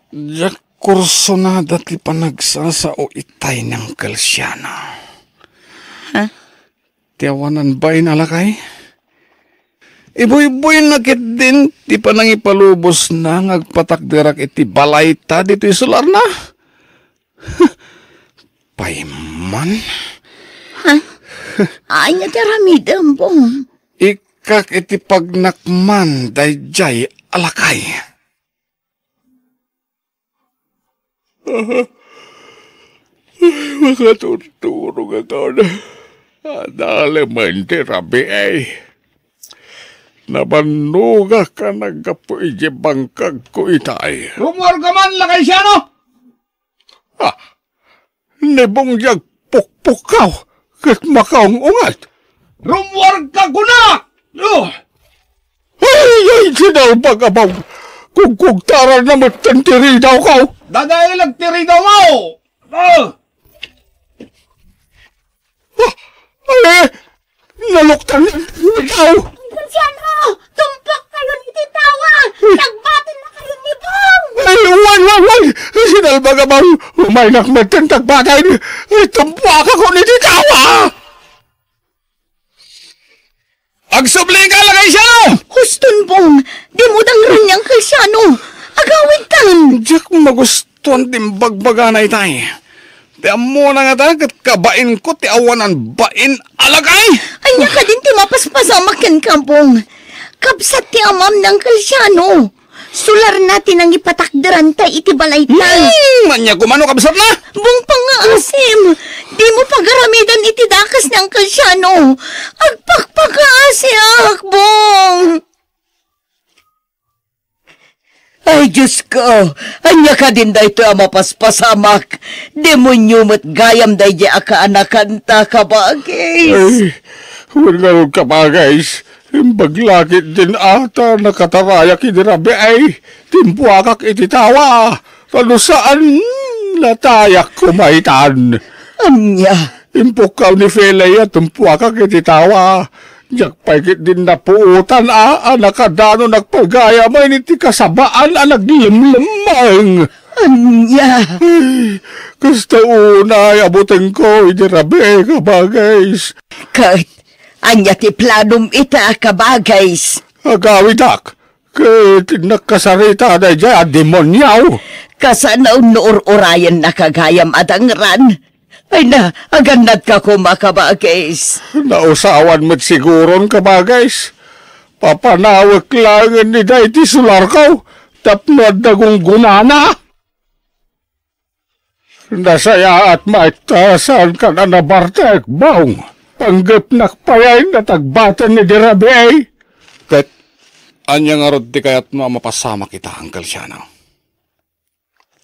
Diak kursunada ti panagsasao itay ni Uncle Siano. Ha? Ti awanan bain a lakay? Ibuyboyna ketdin ti panangipalubosna nga agpatakderak iti balayta ditoy solarna. Pay man. Ha? Ania ti aramidem, Bong? Ikkak iti pagnakman daydiay a lakay. Makaturturog ako na. Adalemen ti rabii. Nabannogak a naggapu iti bangkagko itay. Rummuarka man, Lakay Siano! Ah, ni Bong diay agpukpukkaw ket makaung-unget. Rummuarka kuna! Oh! Ay, ay, sinalbag a Bong! Kugkugtaranna metten ti ridawko! Dadaelag ti ridawmo! Oh! Ah, ay, naluktan ikaw! Feliciano! Tumpok kayo ni Titawa! Tagbatin na kayo ni Bong! Ay, wan, wan, wan! Sinalbag a Bong! Umaynak metten tagbatin! Ay, tumpuakakon iti tawa! Agsubli ka, Lakay Siano! Huston, Bong! Dimo dangran ni Uncle Siano! Agawidtan! Diak magustuan ti imbagbagana itay. Ti ammona ngata ket kabainko ti awanan bain a lakay! Ania kadin ti mapaspasamak kenka, Bong? Kabsat ti amam ni Uncle Siano. Sularna ti nangipatakderanta iti balayta. Hmm, ania koma no kabsatna? Bong, pangngaasim. Dimo pagaramidan iti dakes ni Uncle Siano. Agpakpakaasiak, Bong. Ay, Diosko, ania kadin daytoy a mapaspasamak? Demonio met gayam daydiay a kaanakanta, kabagis. Ay, wen ngarud, kabagis, imbag la ketdin a ta nakatarayak idi rabii, timpuakak iti tawa, ta no saan, natayak koma itan. Ania? Impukkaw ni Fele a timpuakak iti tawa. Diak pay ketdin napuotan a, a nakadanonak pay gayam iti kasabaan a naglemlemmeng. Ania? Ay, kasta unay a butengko idi rabii, kabagis. Ket ania ti planom ita, kabagis? Agawidak ket nakasarita daydiay a demonio. Kasano no ur-urayennaka gayam a dangran? Ay na, agannadka koma, kabagis. Nausawan met siguron, kabagis. Papanawek laengen ni daydi solarko tapno adda gunggonana. Nasayaat met ta saanka a nabartek, Bong. Panggepnak pay a tagbaten idi rabii. Ket ania ngarud ti kayatmo a mapasamak ita, Uncle Siano?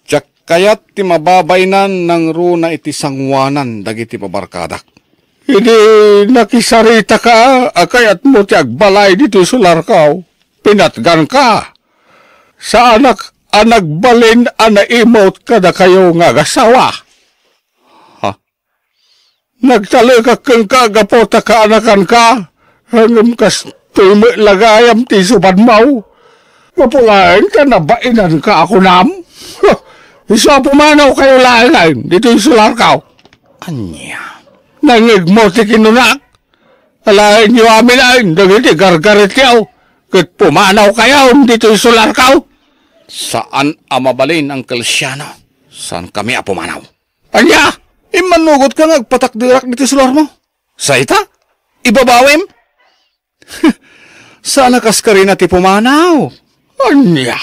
Diak kayat ti mababainan nangruna iti sangoanan dagiti pabarkadak. Idi nakisaritaka a kayatmo ti agbalay ditoy solarko, pinatganka. Saanak a nagbalin a naimut kadakayo nga agasawa. Ha? Nagtalekak kenka gapu ta kaanakanka, ngem kastoy met la gayam ti isupadmo. Gapu laeng ta nabainanka a kunam. Huh, isu a pumanawkayo laengen ditoy solarko. Ania? Nangngegmo ti kinunak? Alaenyo amin dagiti gargaretyo, ket pumanawkayo ditoy solarko. Saan a mabalin, Uncle Siano. Saankami a pumanaw. Ania? Immannugotka nga agpatakderak ditoy solarmo? Sayta? Ibabawim? Saan a kaskarina ti pumanaw? Ania?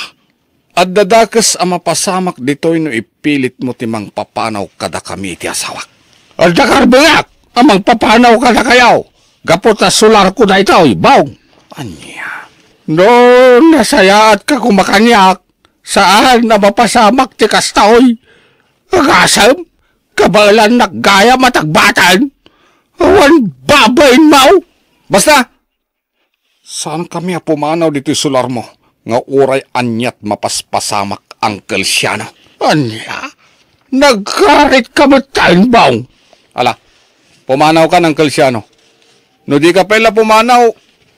Adda dakes a mapasamak ditoy no ipilitmo ti mangpapanaw kadakami iti asawak. Adda karbuyak a mangpapanaw kadakayo gapu ta solarko daytoy, Bong. Ania? No nasayaatka koma kaniak, saan a mapasamak ti kastoy. Agasem, kabaelannak gayam a tagbaten. Awan babainmo. Basta, saankami a pumanaw ditoy solarmo nga uray aniat mapaspasamak, Uncle Siano. Ania? Nagkaritka metten, Bong? Ala, pumanawkan, Uncle Siano. No dika pay la pumanaw,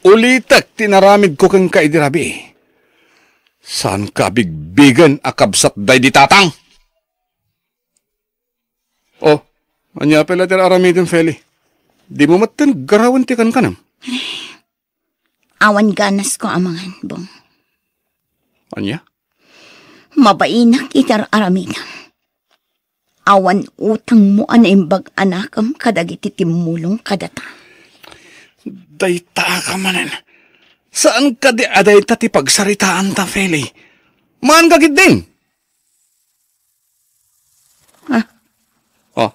ulitek ti inaramidko kenka idi rabii. Saanka a bigbigen a kabsat daydi tatang? Oh, ania pay la ti aramidem, Feli? Dimo metten garawen ti kankanem? Awan ganasko a mangan, Bong. Ania? Mabainak iti ar-aramidem. Awan utangmo a naimbag a nakem kadagiti timmulong kadata. Dayta ka manen. Saan kadi a dayta ti pagsaritaanta, Feli? Maanka ketdin? Ah. Ah.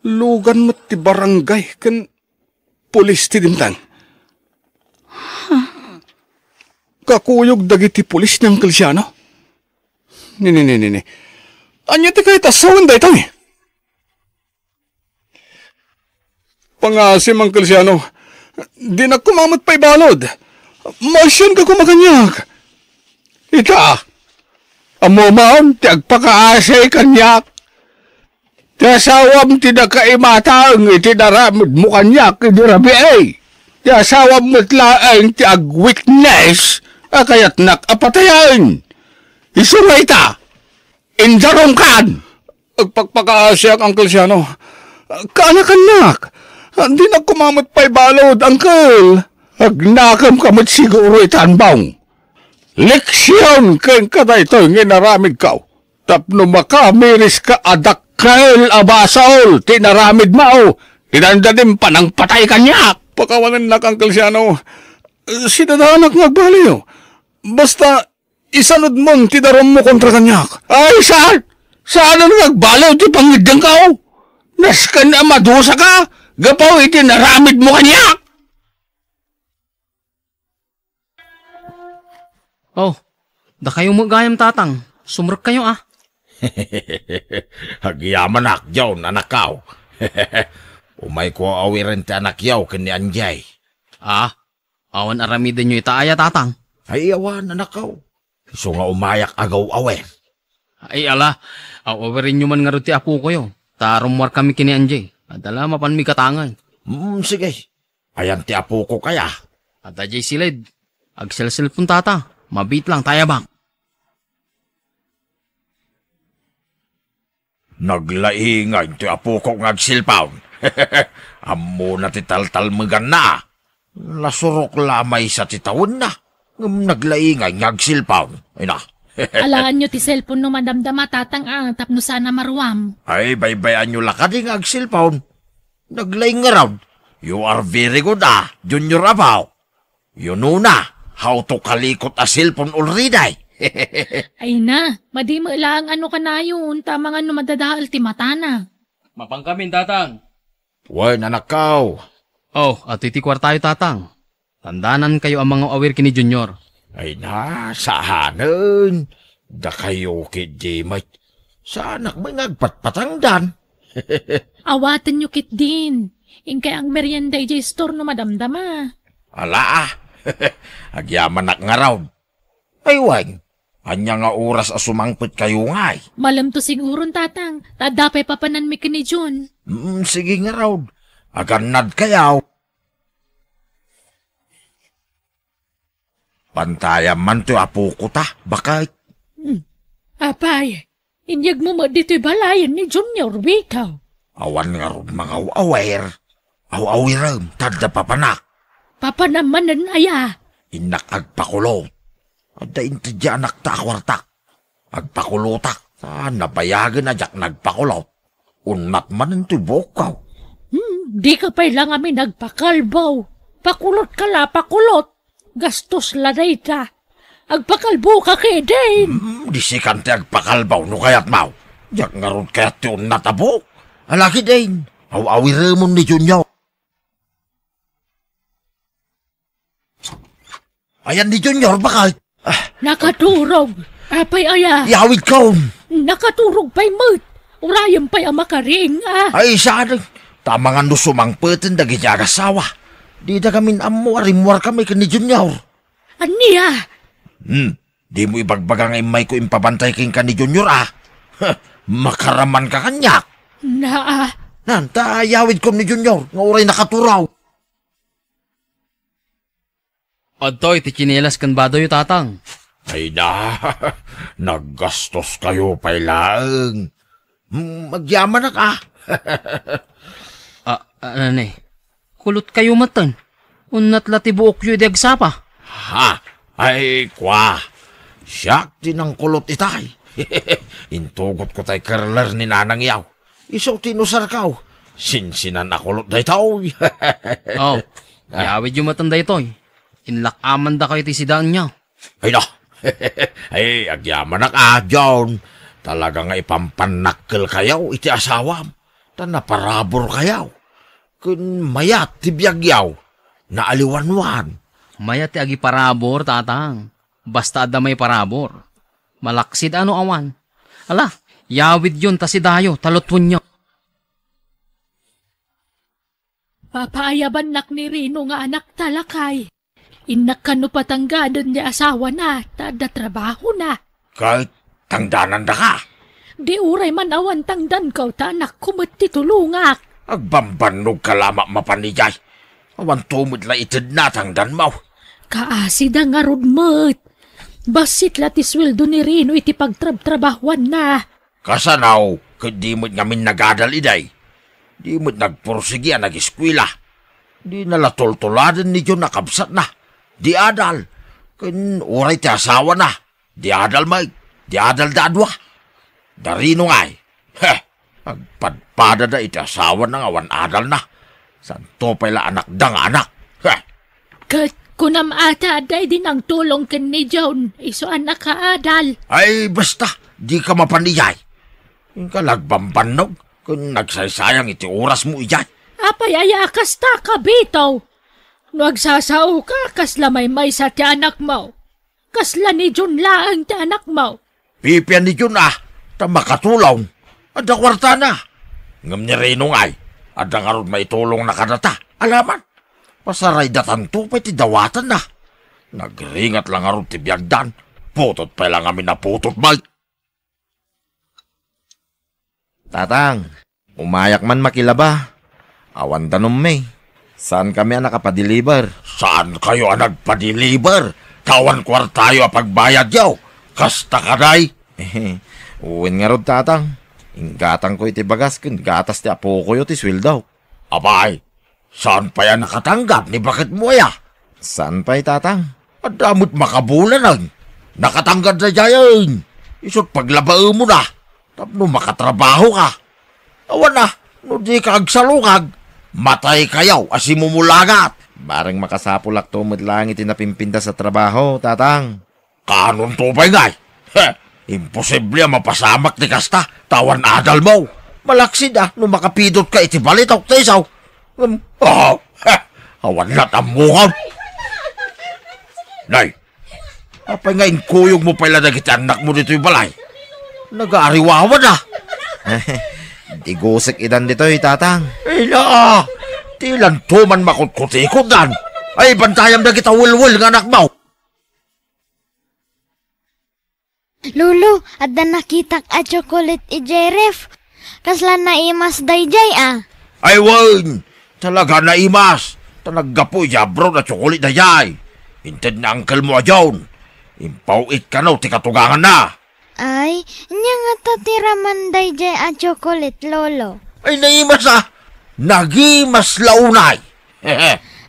Lugan met ti barangay ken pulis ti dimteng. Kakuyog dagiti pulis ni Uncle Siano. Ni, ni, ni, ni, ni. Ania ti kayat a sawen daytoy? Pangasim, Uncle Siano. Dinak koma met pay balud. Maasianka koma kaniak. Ita, ammo man ti agpakaasi kaniak. Ti asawam ti nakaimatang iti naramidmo kaniak idi rabii. Ti asawam met laeng ti agwitness a kayatnak a patayen. Isu nga ita, indarumkan! Agpakpakaasiak, Uncle Siano. Kaanakannak. Dinak koma met pay balud, Uncle. Agnakem ka met siguro ita, Ambong. Leksion kenka daytoy nga inaramidko. Tapno makamiris ka a dakkel a basol ti inaramidmo, ti dandadim panangpatay kaniak. Pakawanennak, Uncle Siano. Sidadanak nga agbaliw. Basta, isanudmon ti darummo kontra kaniak. Ay, saan? Saan nga agbaliw ti pangiddengko? Nasken a madusaka gapu iti naramidmo kaniak. Oh, dakayo met gayam, Tatang. Sumrekkayo, a. Agyamanak, John, anakko. Umayko a-awiren ti anakyo ken ni Anjay. Ah, awan aramidenyo ita aya, Tatang? Ay, awan, anakko. Isu nga umayak agaw-awer. Ay, ala, aw-awirenyo man ngarud ti apokoyo. Ta rummuarkami ken ni Anjay. Adda la mapanmi gatangay. Mm, sige. Ayan ti apokok aya? Adda diay siled. Agselselpon, Tata. Mabiit lang, ta ayabak. Naglaingay ti apokok nga agselpon. Ammona ti taltalmeganna. Nasurok la a maysa ti tawenna, ngem naglaingay nga agselpon. Ay na. Alaanyo ti selpon no madamdama, Tatang, a, tapno saan a maruam. Ay, baybay-anyo la kadi nga agselpon. Naglaing ngarud. You are very good, a, Junior Abaw. You know na how to kalikot a cellphone already. Ay na, madi met laeng a no kanayon, ta amangan no madadael ti matana. Mapankamin, Tatang. Wen, anakko. Oh, adtoy ti kuartayo, Tatang. Tandanankayo a mangaw-awir ken ni Junior. Ay na, saanen. Dakayo ketdi met. Saanak met nga agpatpatangdan. Awatenyo ketdin. Inkay agmerienda idiay istor no madamdama. Ala, a. Agyamanak ngarud. Ay wen, ania nga oras a sumangpetkayo ngay? Malemto siguron, Tatang, ta adda pay papananmi ken ni Jun. Mm, sige ngarud. Agannadkayo. Pantayam man toy apoko ta, baket. Hmm. Apay, inyegmo met ditoy balayen ni Junior, Vito. Awan ngarud mangaw-awir. Aw-awirem, ta adda papanak. Papanam manen aya? Innak agpakulot. Adda intedyanak ta a kuartak. Agpakulotak, ta nabayagen a diak nagpakulot. Unnat manen toy buokko. Hmm, dika pay la ngamin agpakalbo. Pakulotka la, pakulot. Gastos la dayta. Agpakalboka ketdin. Hmm, disikan ti agpakalbo no kayatmo. Diak ngarud kayat ti unnat a buok. Ala ketdin, aw-awiremon ni Junior. Ayan ni Junior, baket. Ah. Nakaturog. Apay aya? Iyawidkon. Nakaturog pay met. Urayem pay a makaring, a. Ay, saan? Ta amangan no sumangpeten dagiti agasawa. Dida ngamin ammo a rimmuarkami ken ni Junior. Ania? Hmm. Dimo ibagbaga nga immayko impabantay kenka ni Junior, a. Huh, makaramanka kaniak. Naa. Nan, ta iyawidkon ni Junior nga uray nakaturog. Adtoy ti tsinelas ken badoyo, Tatang. Ay na, naggastoskayo pay laeng. Mm, agyamanak, a. Ah, ah, nani? Kulotkayo metten. Unnat la ti buokyo idi agsapa. Ha? Ay, kua. Siak ti nangkulot itay. Intugotko tay curler ni nanangyo. Isu ti inusarko. Sinsinan a kulot daytoy. Oh, ah, iyawidyo metten daytoy. Inlak-amandakayo ti sidaanyo. Ay na. Ay, agyamanak, a, John. Talaga nga ipampannakkelkayaw iti asawam, ta naparaburkayaw. Ken mayat ti biagyaw, naaliwanwan. Mayat ti agiparabur, Tatang. Basta adda maiparabur. Malaksid a no awan. Ala, yawidyon ta sidayo, ta lutwenyo. Papaayabannak ni Rino nga anakta, lakay. Innak kano patanggaden ti asawana, ta adda trabahona. Ket tangdanandaka? Di uray man awan tangdanko, ta anakko met ti tulongak. Agbambannogka la mapan idiay. Awanto met la itedna a tangdanmo. Kaasida ngarud met. Bassit la ti sueldo ni Rino iti pagtrabtrabahuanna. Kasano ket di met ngamin nagadal idiay? Di met nagpursigi a nageskuela. Dina la tultuladen ni John a kabsatna. Di adal. Ken uray ti asawana, di adal met. Di adal da a dua. Da Rino ngay. Heh! Agpadpadada iti asawana nga awan adalna. Santo pay la anakda nga anak. Heh! Ket kunam a ta adda idi nangtulong ken ni John, isu a nakaadal. Ay, basta, dika mapan idiay. Inka la agbambannog ken nagsaysayang iti orasmo idiay. Apay aya a kasta, kabito? No agsasaoka, kasla maymaysa ti anakmo. Kasla ni John laeng ti anakmo. Pipian ni John a, ta makatulong. Adda kuartana. Ngem ni Rino ngay, adda ngarud maitulongna kadata. Alaman, pasaraydatanto pay ti dawatanna. Nagringat la ngarud ti biagdan. Putot pay la ngamin a putot, bay. Tatang, umayak man makilaba. Awan danummi. Saankami a nakapadeliver. Saankayo a nagpadeliver? Ta awan kuartayo a pagbayadyo. Kasta kadi? Wen ngarud, Tatang. Inggatangko iti bagas ken gatas ti apokoyo ti sueldo. Apay, saan pay a nakatanggad ni baketmo aya? Saan pay, Tatang. Adda met makabulanen. Nakatanggad daydiayen. Isut' paglabaemona tapno makatrabahoka. Awan a, no dika agsalukag, mataykayo a simumulagat. Bareng makasapulakto met laeng iti napimpintas a trabaho, Tatang. Kaanonto pay ngay? He, imposible a mapasamak ti kasta, ta awan adalmo. Malaksid a no makapidotka iti balitok ta isu. Ngem, oh, he, awan lat' ammokon. Nay, apay nga inkuyogmo pay la dagiti annakmo ditoy balay? Nagaariwawada. Ti gusek idan ditoy, Tatang. Ila, ti lanto man makutkutikotdan. Ay, bantayam dagiti awelwel nga annakmo. Lolo, adda nakitak a tsokolit idiay ref. Kasla naimas daydiay a. Ay wen, talaga naimas. Ta naggapu idiay abroad a tsokolit daydiay. Inted ni uncle mo a John. Impaw-it kano ti katuganganna. Ay, ania ngata ti raman daydiay a tsokolit, Lolo? Ay, naimas a. Nagimas la unay.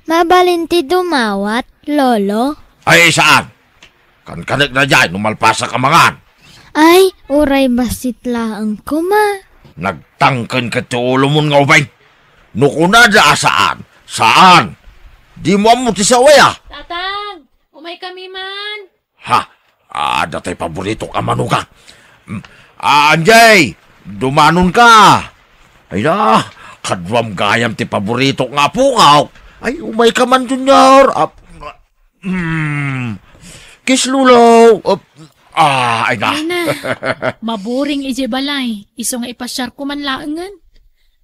Mabalin ti dumawat, Lolo? Ay, saan? Kankanek daydiay no malpasak a mangan. Ay, uray bassit laeng koma. Nagtangken ket ti ulomon nga ubing. No kunada a saan, saan. Dimo ammo ti sao aya. Tatang, umaykami man. Ha? Adda tay paboritok a manugang. Mm. Ah, Anjay, dumanonka. Ay na, kaduam gayam ti paboritok nga apok. Ay, umayka man, Junior. Ap-, Hmm. Kiss, Lolo. Op-, ah, ay na. Ay na. Maburing idiay balay. Isu nga ipasiarko man laengen.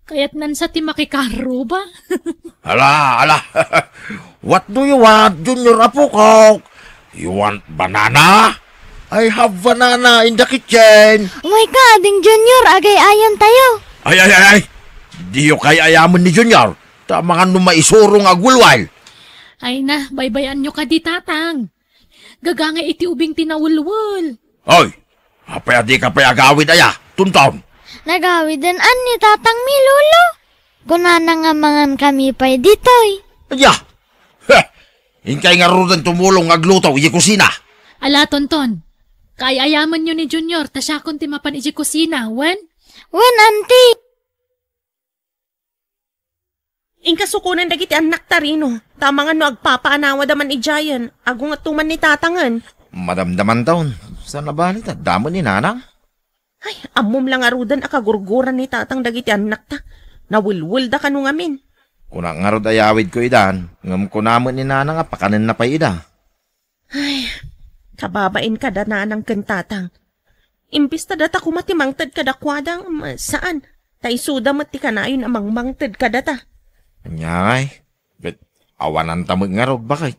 Kayatnan sa ti makikarruba. Ala, ala. What do you want, Junior Apukok? You want banana? I have banana in the kitchen. Umayka, Ading Junior, agay-ayan tayo. Ay, ay, ay, ay. Diyo kay-ayamen ni Junior. Ta amangan no maisuro nga agwelwel. Ay na, baybay-anyo kadi, Tatang. Gagangay iti ubing ti nawelwel. Oy, apay a dika pay agawid aya, Tonton? Nagawiden ni Tatangmi, Lolo. Kunana nga mangankami pay ditoy. Aya! Heh! Inkay ngaruden tumulong nga agluto idiay kusina. Ala, Tonton. Kaay-ayamenyo ni Junior, ta siakon ti mapan idiay kusina, wen? Wen, Auntie. Inka sukonen dagiti annakta, Rino, ta amangan no agpapaanawada man idiayen, agungetto man ni Tatangen. Madamdamanton, saan a bali ta adda met ni Nanang? Ay, ammom la ngaruden a kagurguran ni Tatang dagiti annakta. Nawelwelda kano ngamin. Kunak ngarud a yawidko idan, ngem kuna met ni Nanang a pakanenna pay ida. Ay, kababain kada Nanang ken Tatang. Imbes ta data koma ti mangted kadakuada, mm, saan. Ta isuda met ti kanayon a mangmangted kadata. Ania ngay? Ket awananta met ngarud, baket.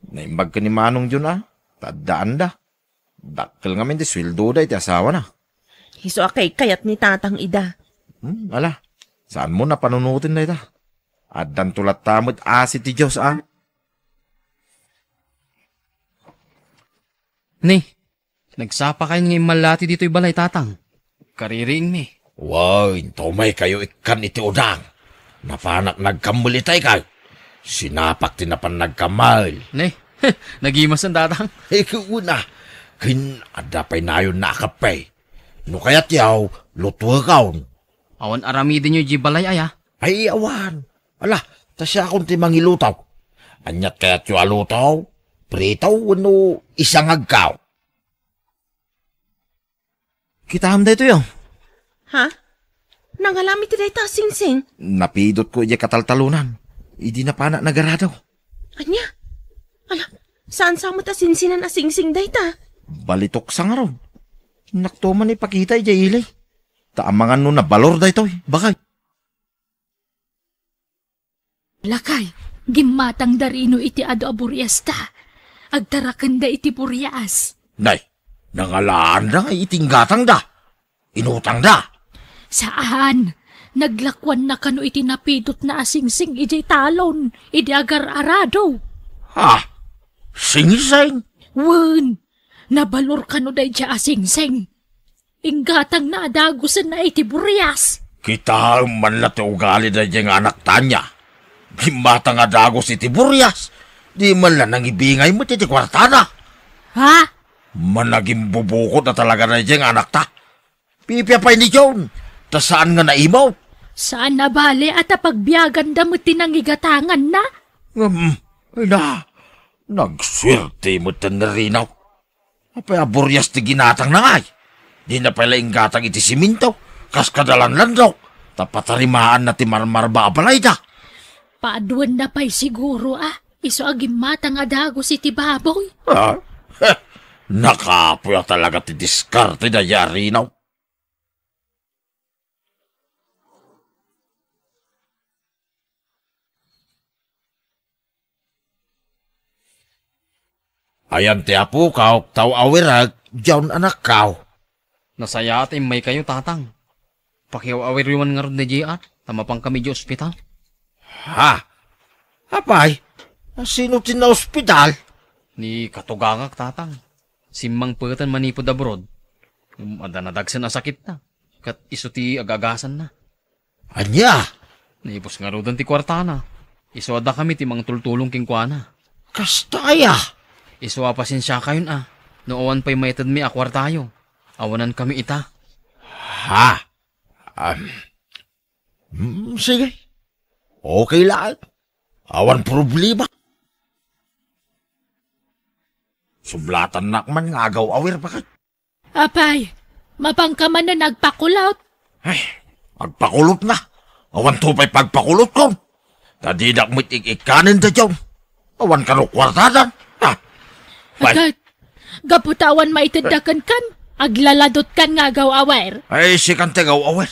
Naimbag ken ni Manong Jun a, ta addaanda. Dakkel ngamin ti sueldoda iti asawana. Isu a kaykayat ni Tatang ida. Hmm, ala, saanmo a panunoten dayta. Addanto latta met asi ti Dios a. Ni, nagsapakayon nga immallati ditoy balay, Tatang. Kaririingmi. Wen, tumaykayo ikkan iti udang. Napanak nagkammel itay kay. Sinapak ti napan nagkammel. Ni, nagimasen, Tatang. Ikaw una. Ken adda pay nayon na a kape. No kayatyo, lutuekon. Awan aramidenyo di balay aya? Ay, awan. Ala, ta siakon ti mangiluto. Aniat kayatyo a luto? Prito wenno isangagko? Kitaem daytoy, oh. Ha? Nangalam iti dayta a singsing? Napidotko idiay kataltalonan. Idi napanak nagarado. Ania? Ala, saan sa met a sinsinan a singsing dayta? Balitok sa ngarud. Innak to man ipakita idiay ili. Ta amangan no nabalor daytoy, bakay. Lakay, gimmatangda rino iti adu a buriasta. Agtarakenda iti burias. Nay, nangalaanda nga iti inggatangda. Inutangda. Saan, naglakuanna kano iti napidotna a singsing idiay talon, idi agar-arado. Ha? Singsing? Wen, nabalor kano daydiay a singsing. Inggatangna a dagusenna iti burias. Kitaem man la ti ugali daydiay nga anakta ania. Gimmatang a dagus iti burias. Di man la nangibingay met iti kuartana. Ha? Managimbubukod a talaga daydiay nga anakta. Pipia pay ni John, ta saan nga naimot. Saan a bale a ta pagbiaganda met ti nangigatanganna? Ngem, ina, nagsuerte met ni Rino. Apay a burias ti ginatangna ngay? Dina pay la inggatang iti siminto, kas kada lanlandok, ta patarimaanna ti marmarba a balayda. Paaduenna pay siguro a, isu a gimmatang a dagus iti baboy. Ah, heh, nakapuy a talaga ti diskarte daydiay a Rino. Ayan ti apokaw, ta aw-awirek, John anakkaw. Nasayaat a immaykayo, Tatang. Pakiaw-awiryo man ngarud ni J R, ta mapankami idiay ospital. Ha? Apay? Sino ti naospital? Ni katugangak, Tatang. Simmangpeten manipud abroad. Ngem adda nadagsen a sakitna. Ket isu ti agagasanna. Ania? Naibus ngaruden ti kuartana. Isu a dakami ti mangtultulong kenkuana. Kasta aya? Isu a pasensiakayon a, no awan pay maitedmi a kuartayo. Awanankami ita. Ha? Um, hmm, sige. Okay laeng. Awan problema. Sublatannak man nga agaw-awir, baket. Apay, mapanka manen agpakulot? Ay, agpakulot na. Awanto pay pagpakulot ko. Ta didak met ik-ikkanen daydiay. Awan kano kuartadan. Ha? Pay. Akat, gapu ta awan maitedda kenkan, aglaladotkan nga agaw-awir. Ay, sikan ti agaw-awir.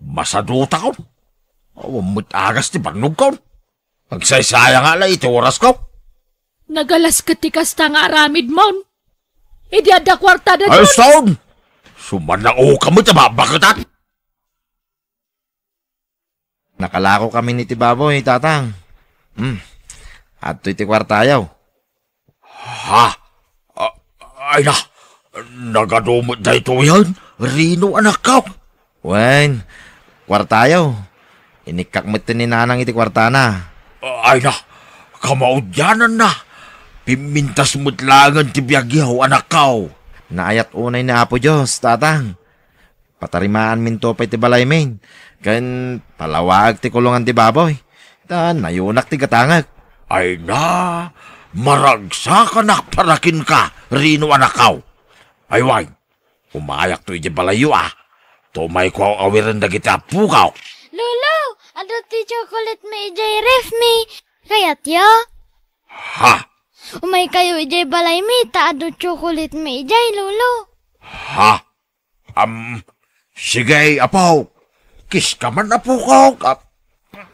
Masadutakon. Awan met agas ti bannogkon. Agsaysayang la iti orasko. Nagalas ket ti kasta nga aramidmon. Idi adda kuartada, Ay, John. Son! Sumanaoka met a babaketan. Nakalakokami iti baboy, Tatang. Hmm. Adtoy ti kuartayo. Ha? A-, ay na, nagadu met daytoyen, Rino anakko. Wen, kuartayo. Inikkak met ni Nanang iti kuartana. Ay na, kamaudiananna. Pimmintas met laengen ti biagyo, anakko. Naayat unay ni Apo Dios, Tatang. Patarimaanminto pay ti balaymin, ken palawaek ti kulongan ti baboy, ta nayunak ti gatangek. Ay na, maragsakanak para kenka, Rino anakko. Ay wen, Umayakto idiay balayyo, a. Ta umayko aw-awiren dagiti appokaw. Lolo, adu ti chocolate mi idiay ref mi. Kayatyo? Ha? Umaykayo idiay balay mi, ta adu chocolate mi idiay, Lolo. Ha? Am, sige, apo. Kiska man, apokok. Ah.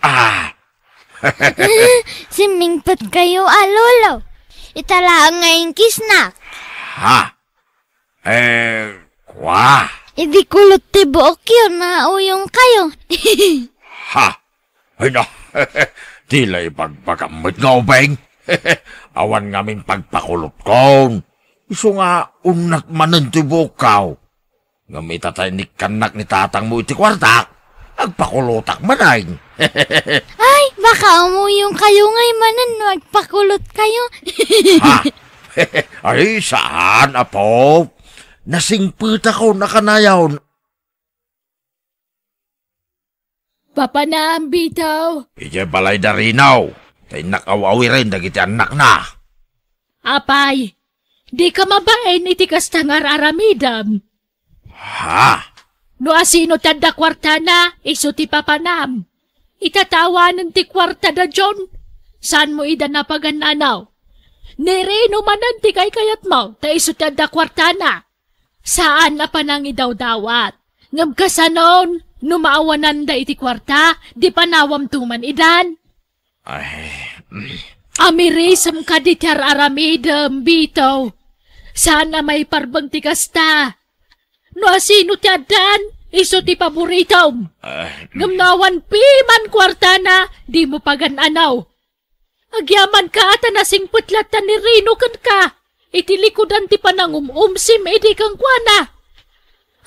Ah. Simmingpetkayo a, Lolo. Ita laeng nga inkisnak. Ha? Eh, kwa? Idi kulot ti buokyo, nauyongkayo. Ha? Ay na, ti la ibagbagam met nga ubing. Awan ngamin pagpakulotkon. Isu nga unnat manen ti buokkaw. Ngem ita ta inikkannak ni tatangmo iti kuartak, agpakulotak manen. Ay, baka umuyongkayo ngay manen no agpakulotkayo. Ha? Ay, saan, apo. Nasingpetakon a kanayon. Papanam, Bitaw. Idiay balay da Rino, ta innak aw-awiren dagiti annakna. Apay, dika mabain iti kasta nga ar-aramidem. Ha? No asino ti adda kuartana, isu ti papanam. Ita ta awanen ti kuarta da John, saanmo ida napagan-anaw. Ni Rino manen ti kaykayatmo, ta isu ti adda kuartana. Saan a panangidawdawat. Ngem kasanon, no maawananda iti kuarta, di panawamto man idan. Ay, mm. Amirisem kadi ti ar-aramidem, Bitaw. Saan a maiparbeng ti kasta. No asino ti addan, isu ti paboritom. Ay, mm. Ngem no awan piman kuartana, dimo pagan-anaw. Agyamanka a ta nasingpet latta ni Rino kenka iti likudan ti panangum-umsim idi kenkuana.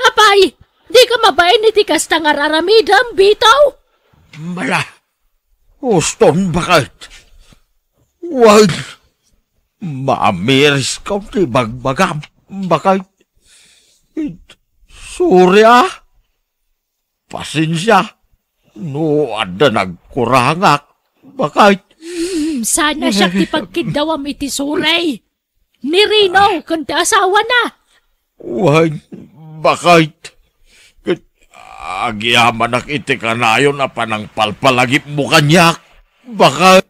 Apay, dika mabain iti kasta nga ar-aramidem, Bitaw? Mala, uston, baket. Wen, maamiris ka ti bagbagam, baket. It-, sorry, a. Pasensia no adda nagkurangak, baket. Hmm, sana siak ti pagkiddawam iti sorry. Ni Rino ken ti asawana. Wen, baket. Ket agyamanak iti kanayon a panangpalpalagipmo kaniak, baket.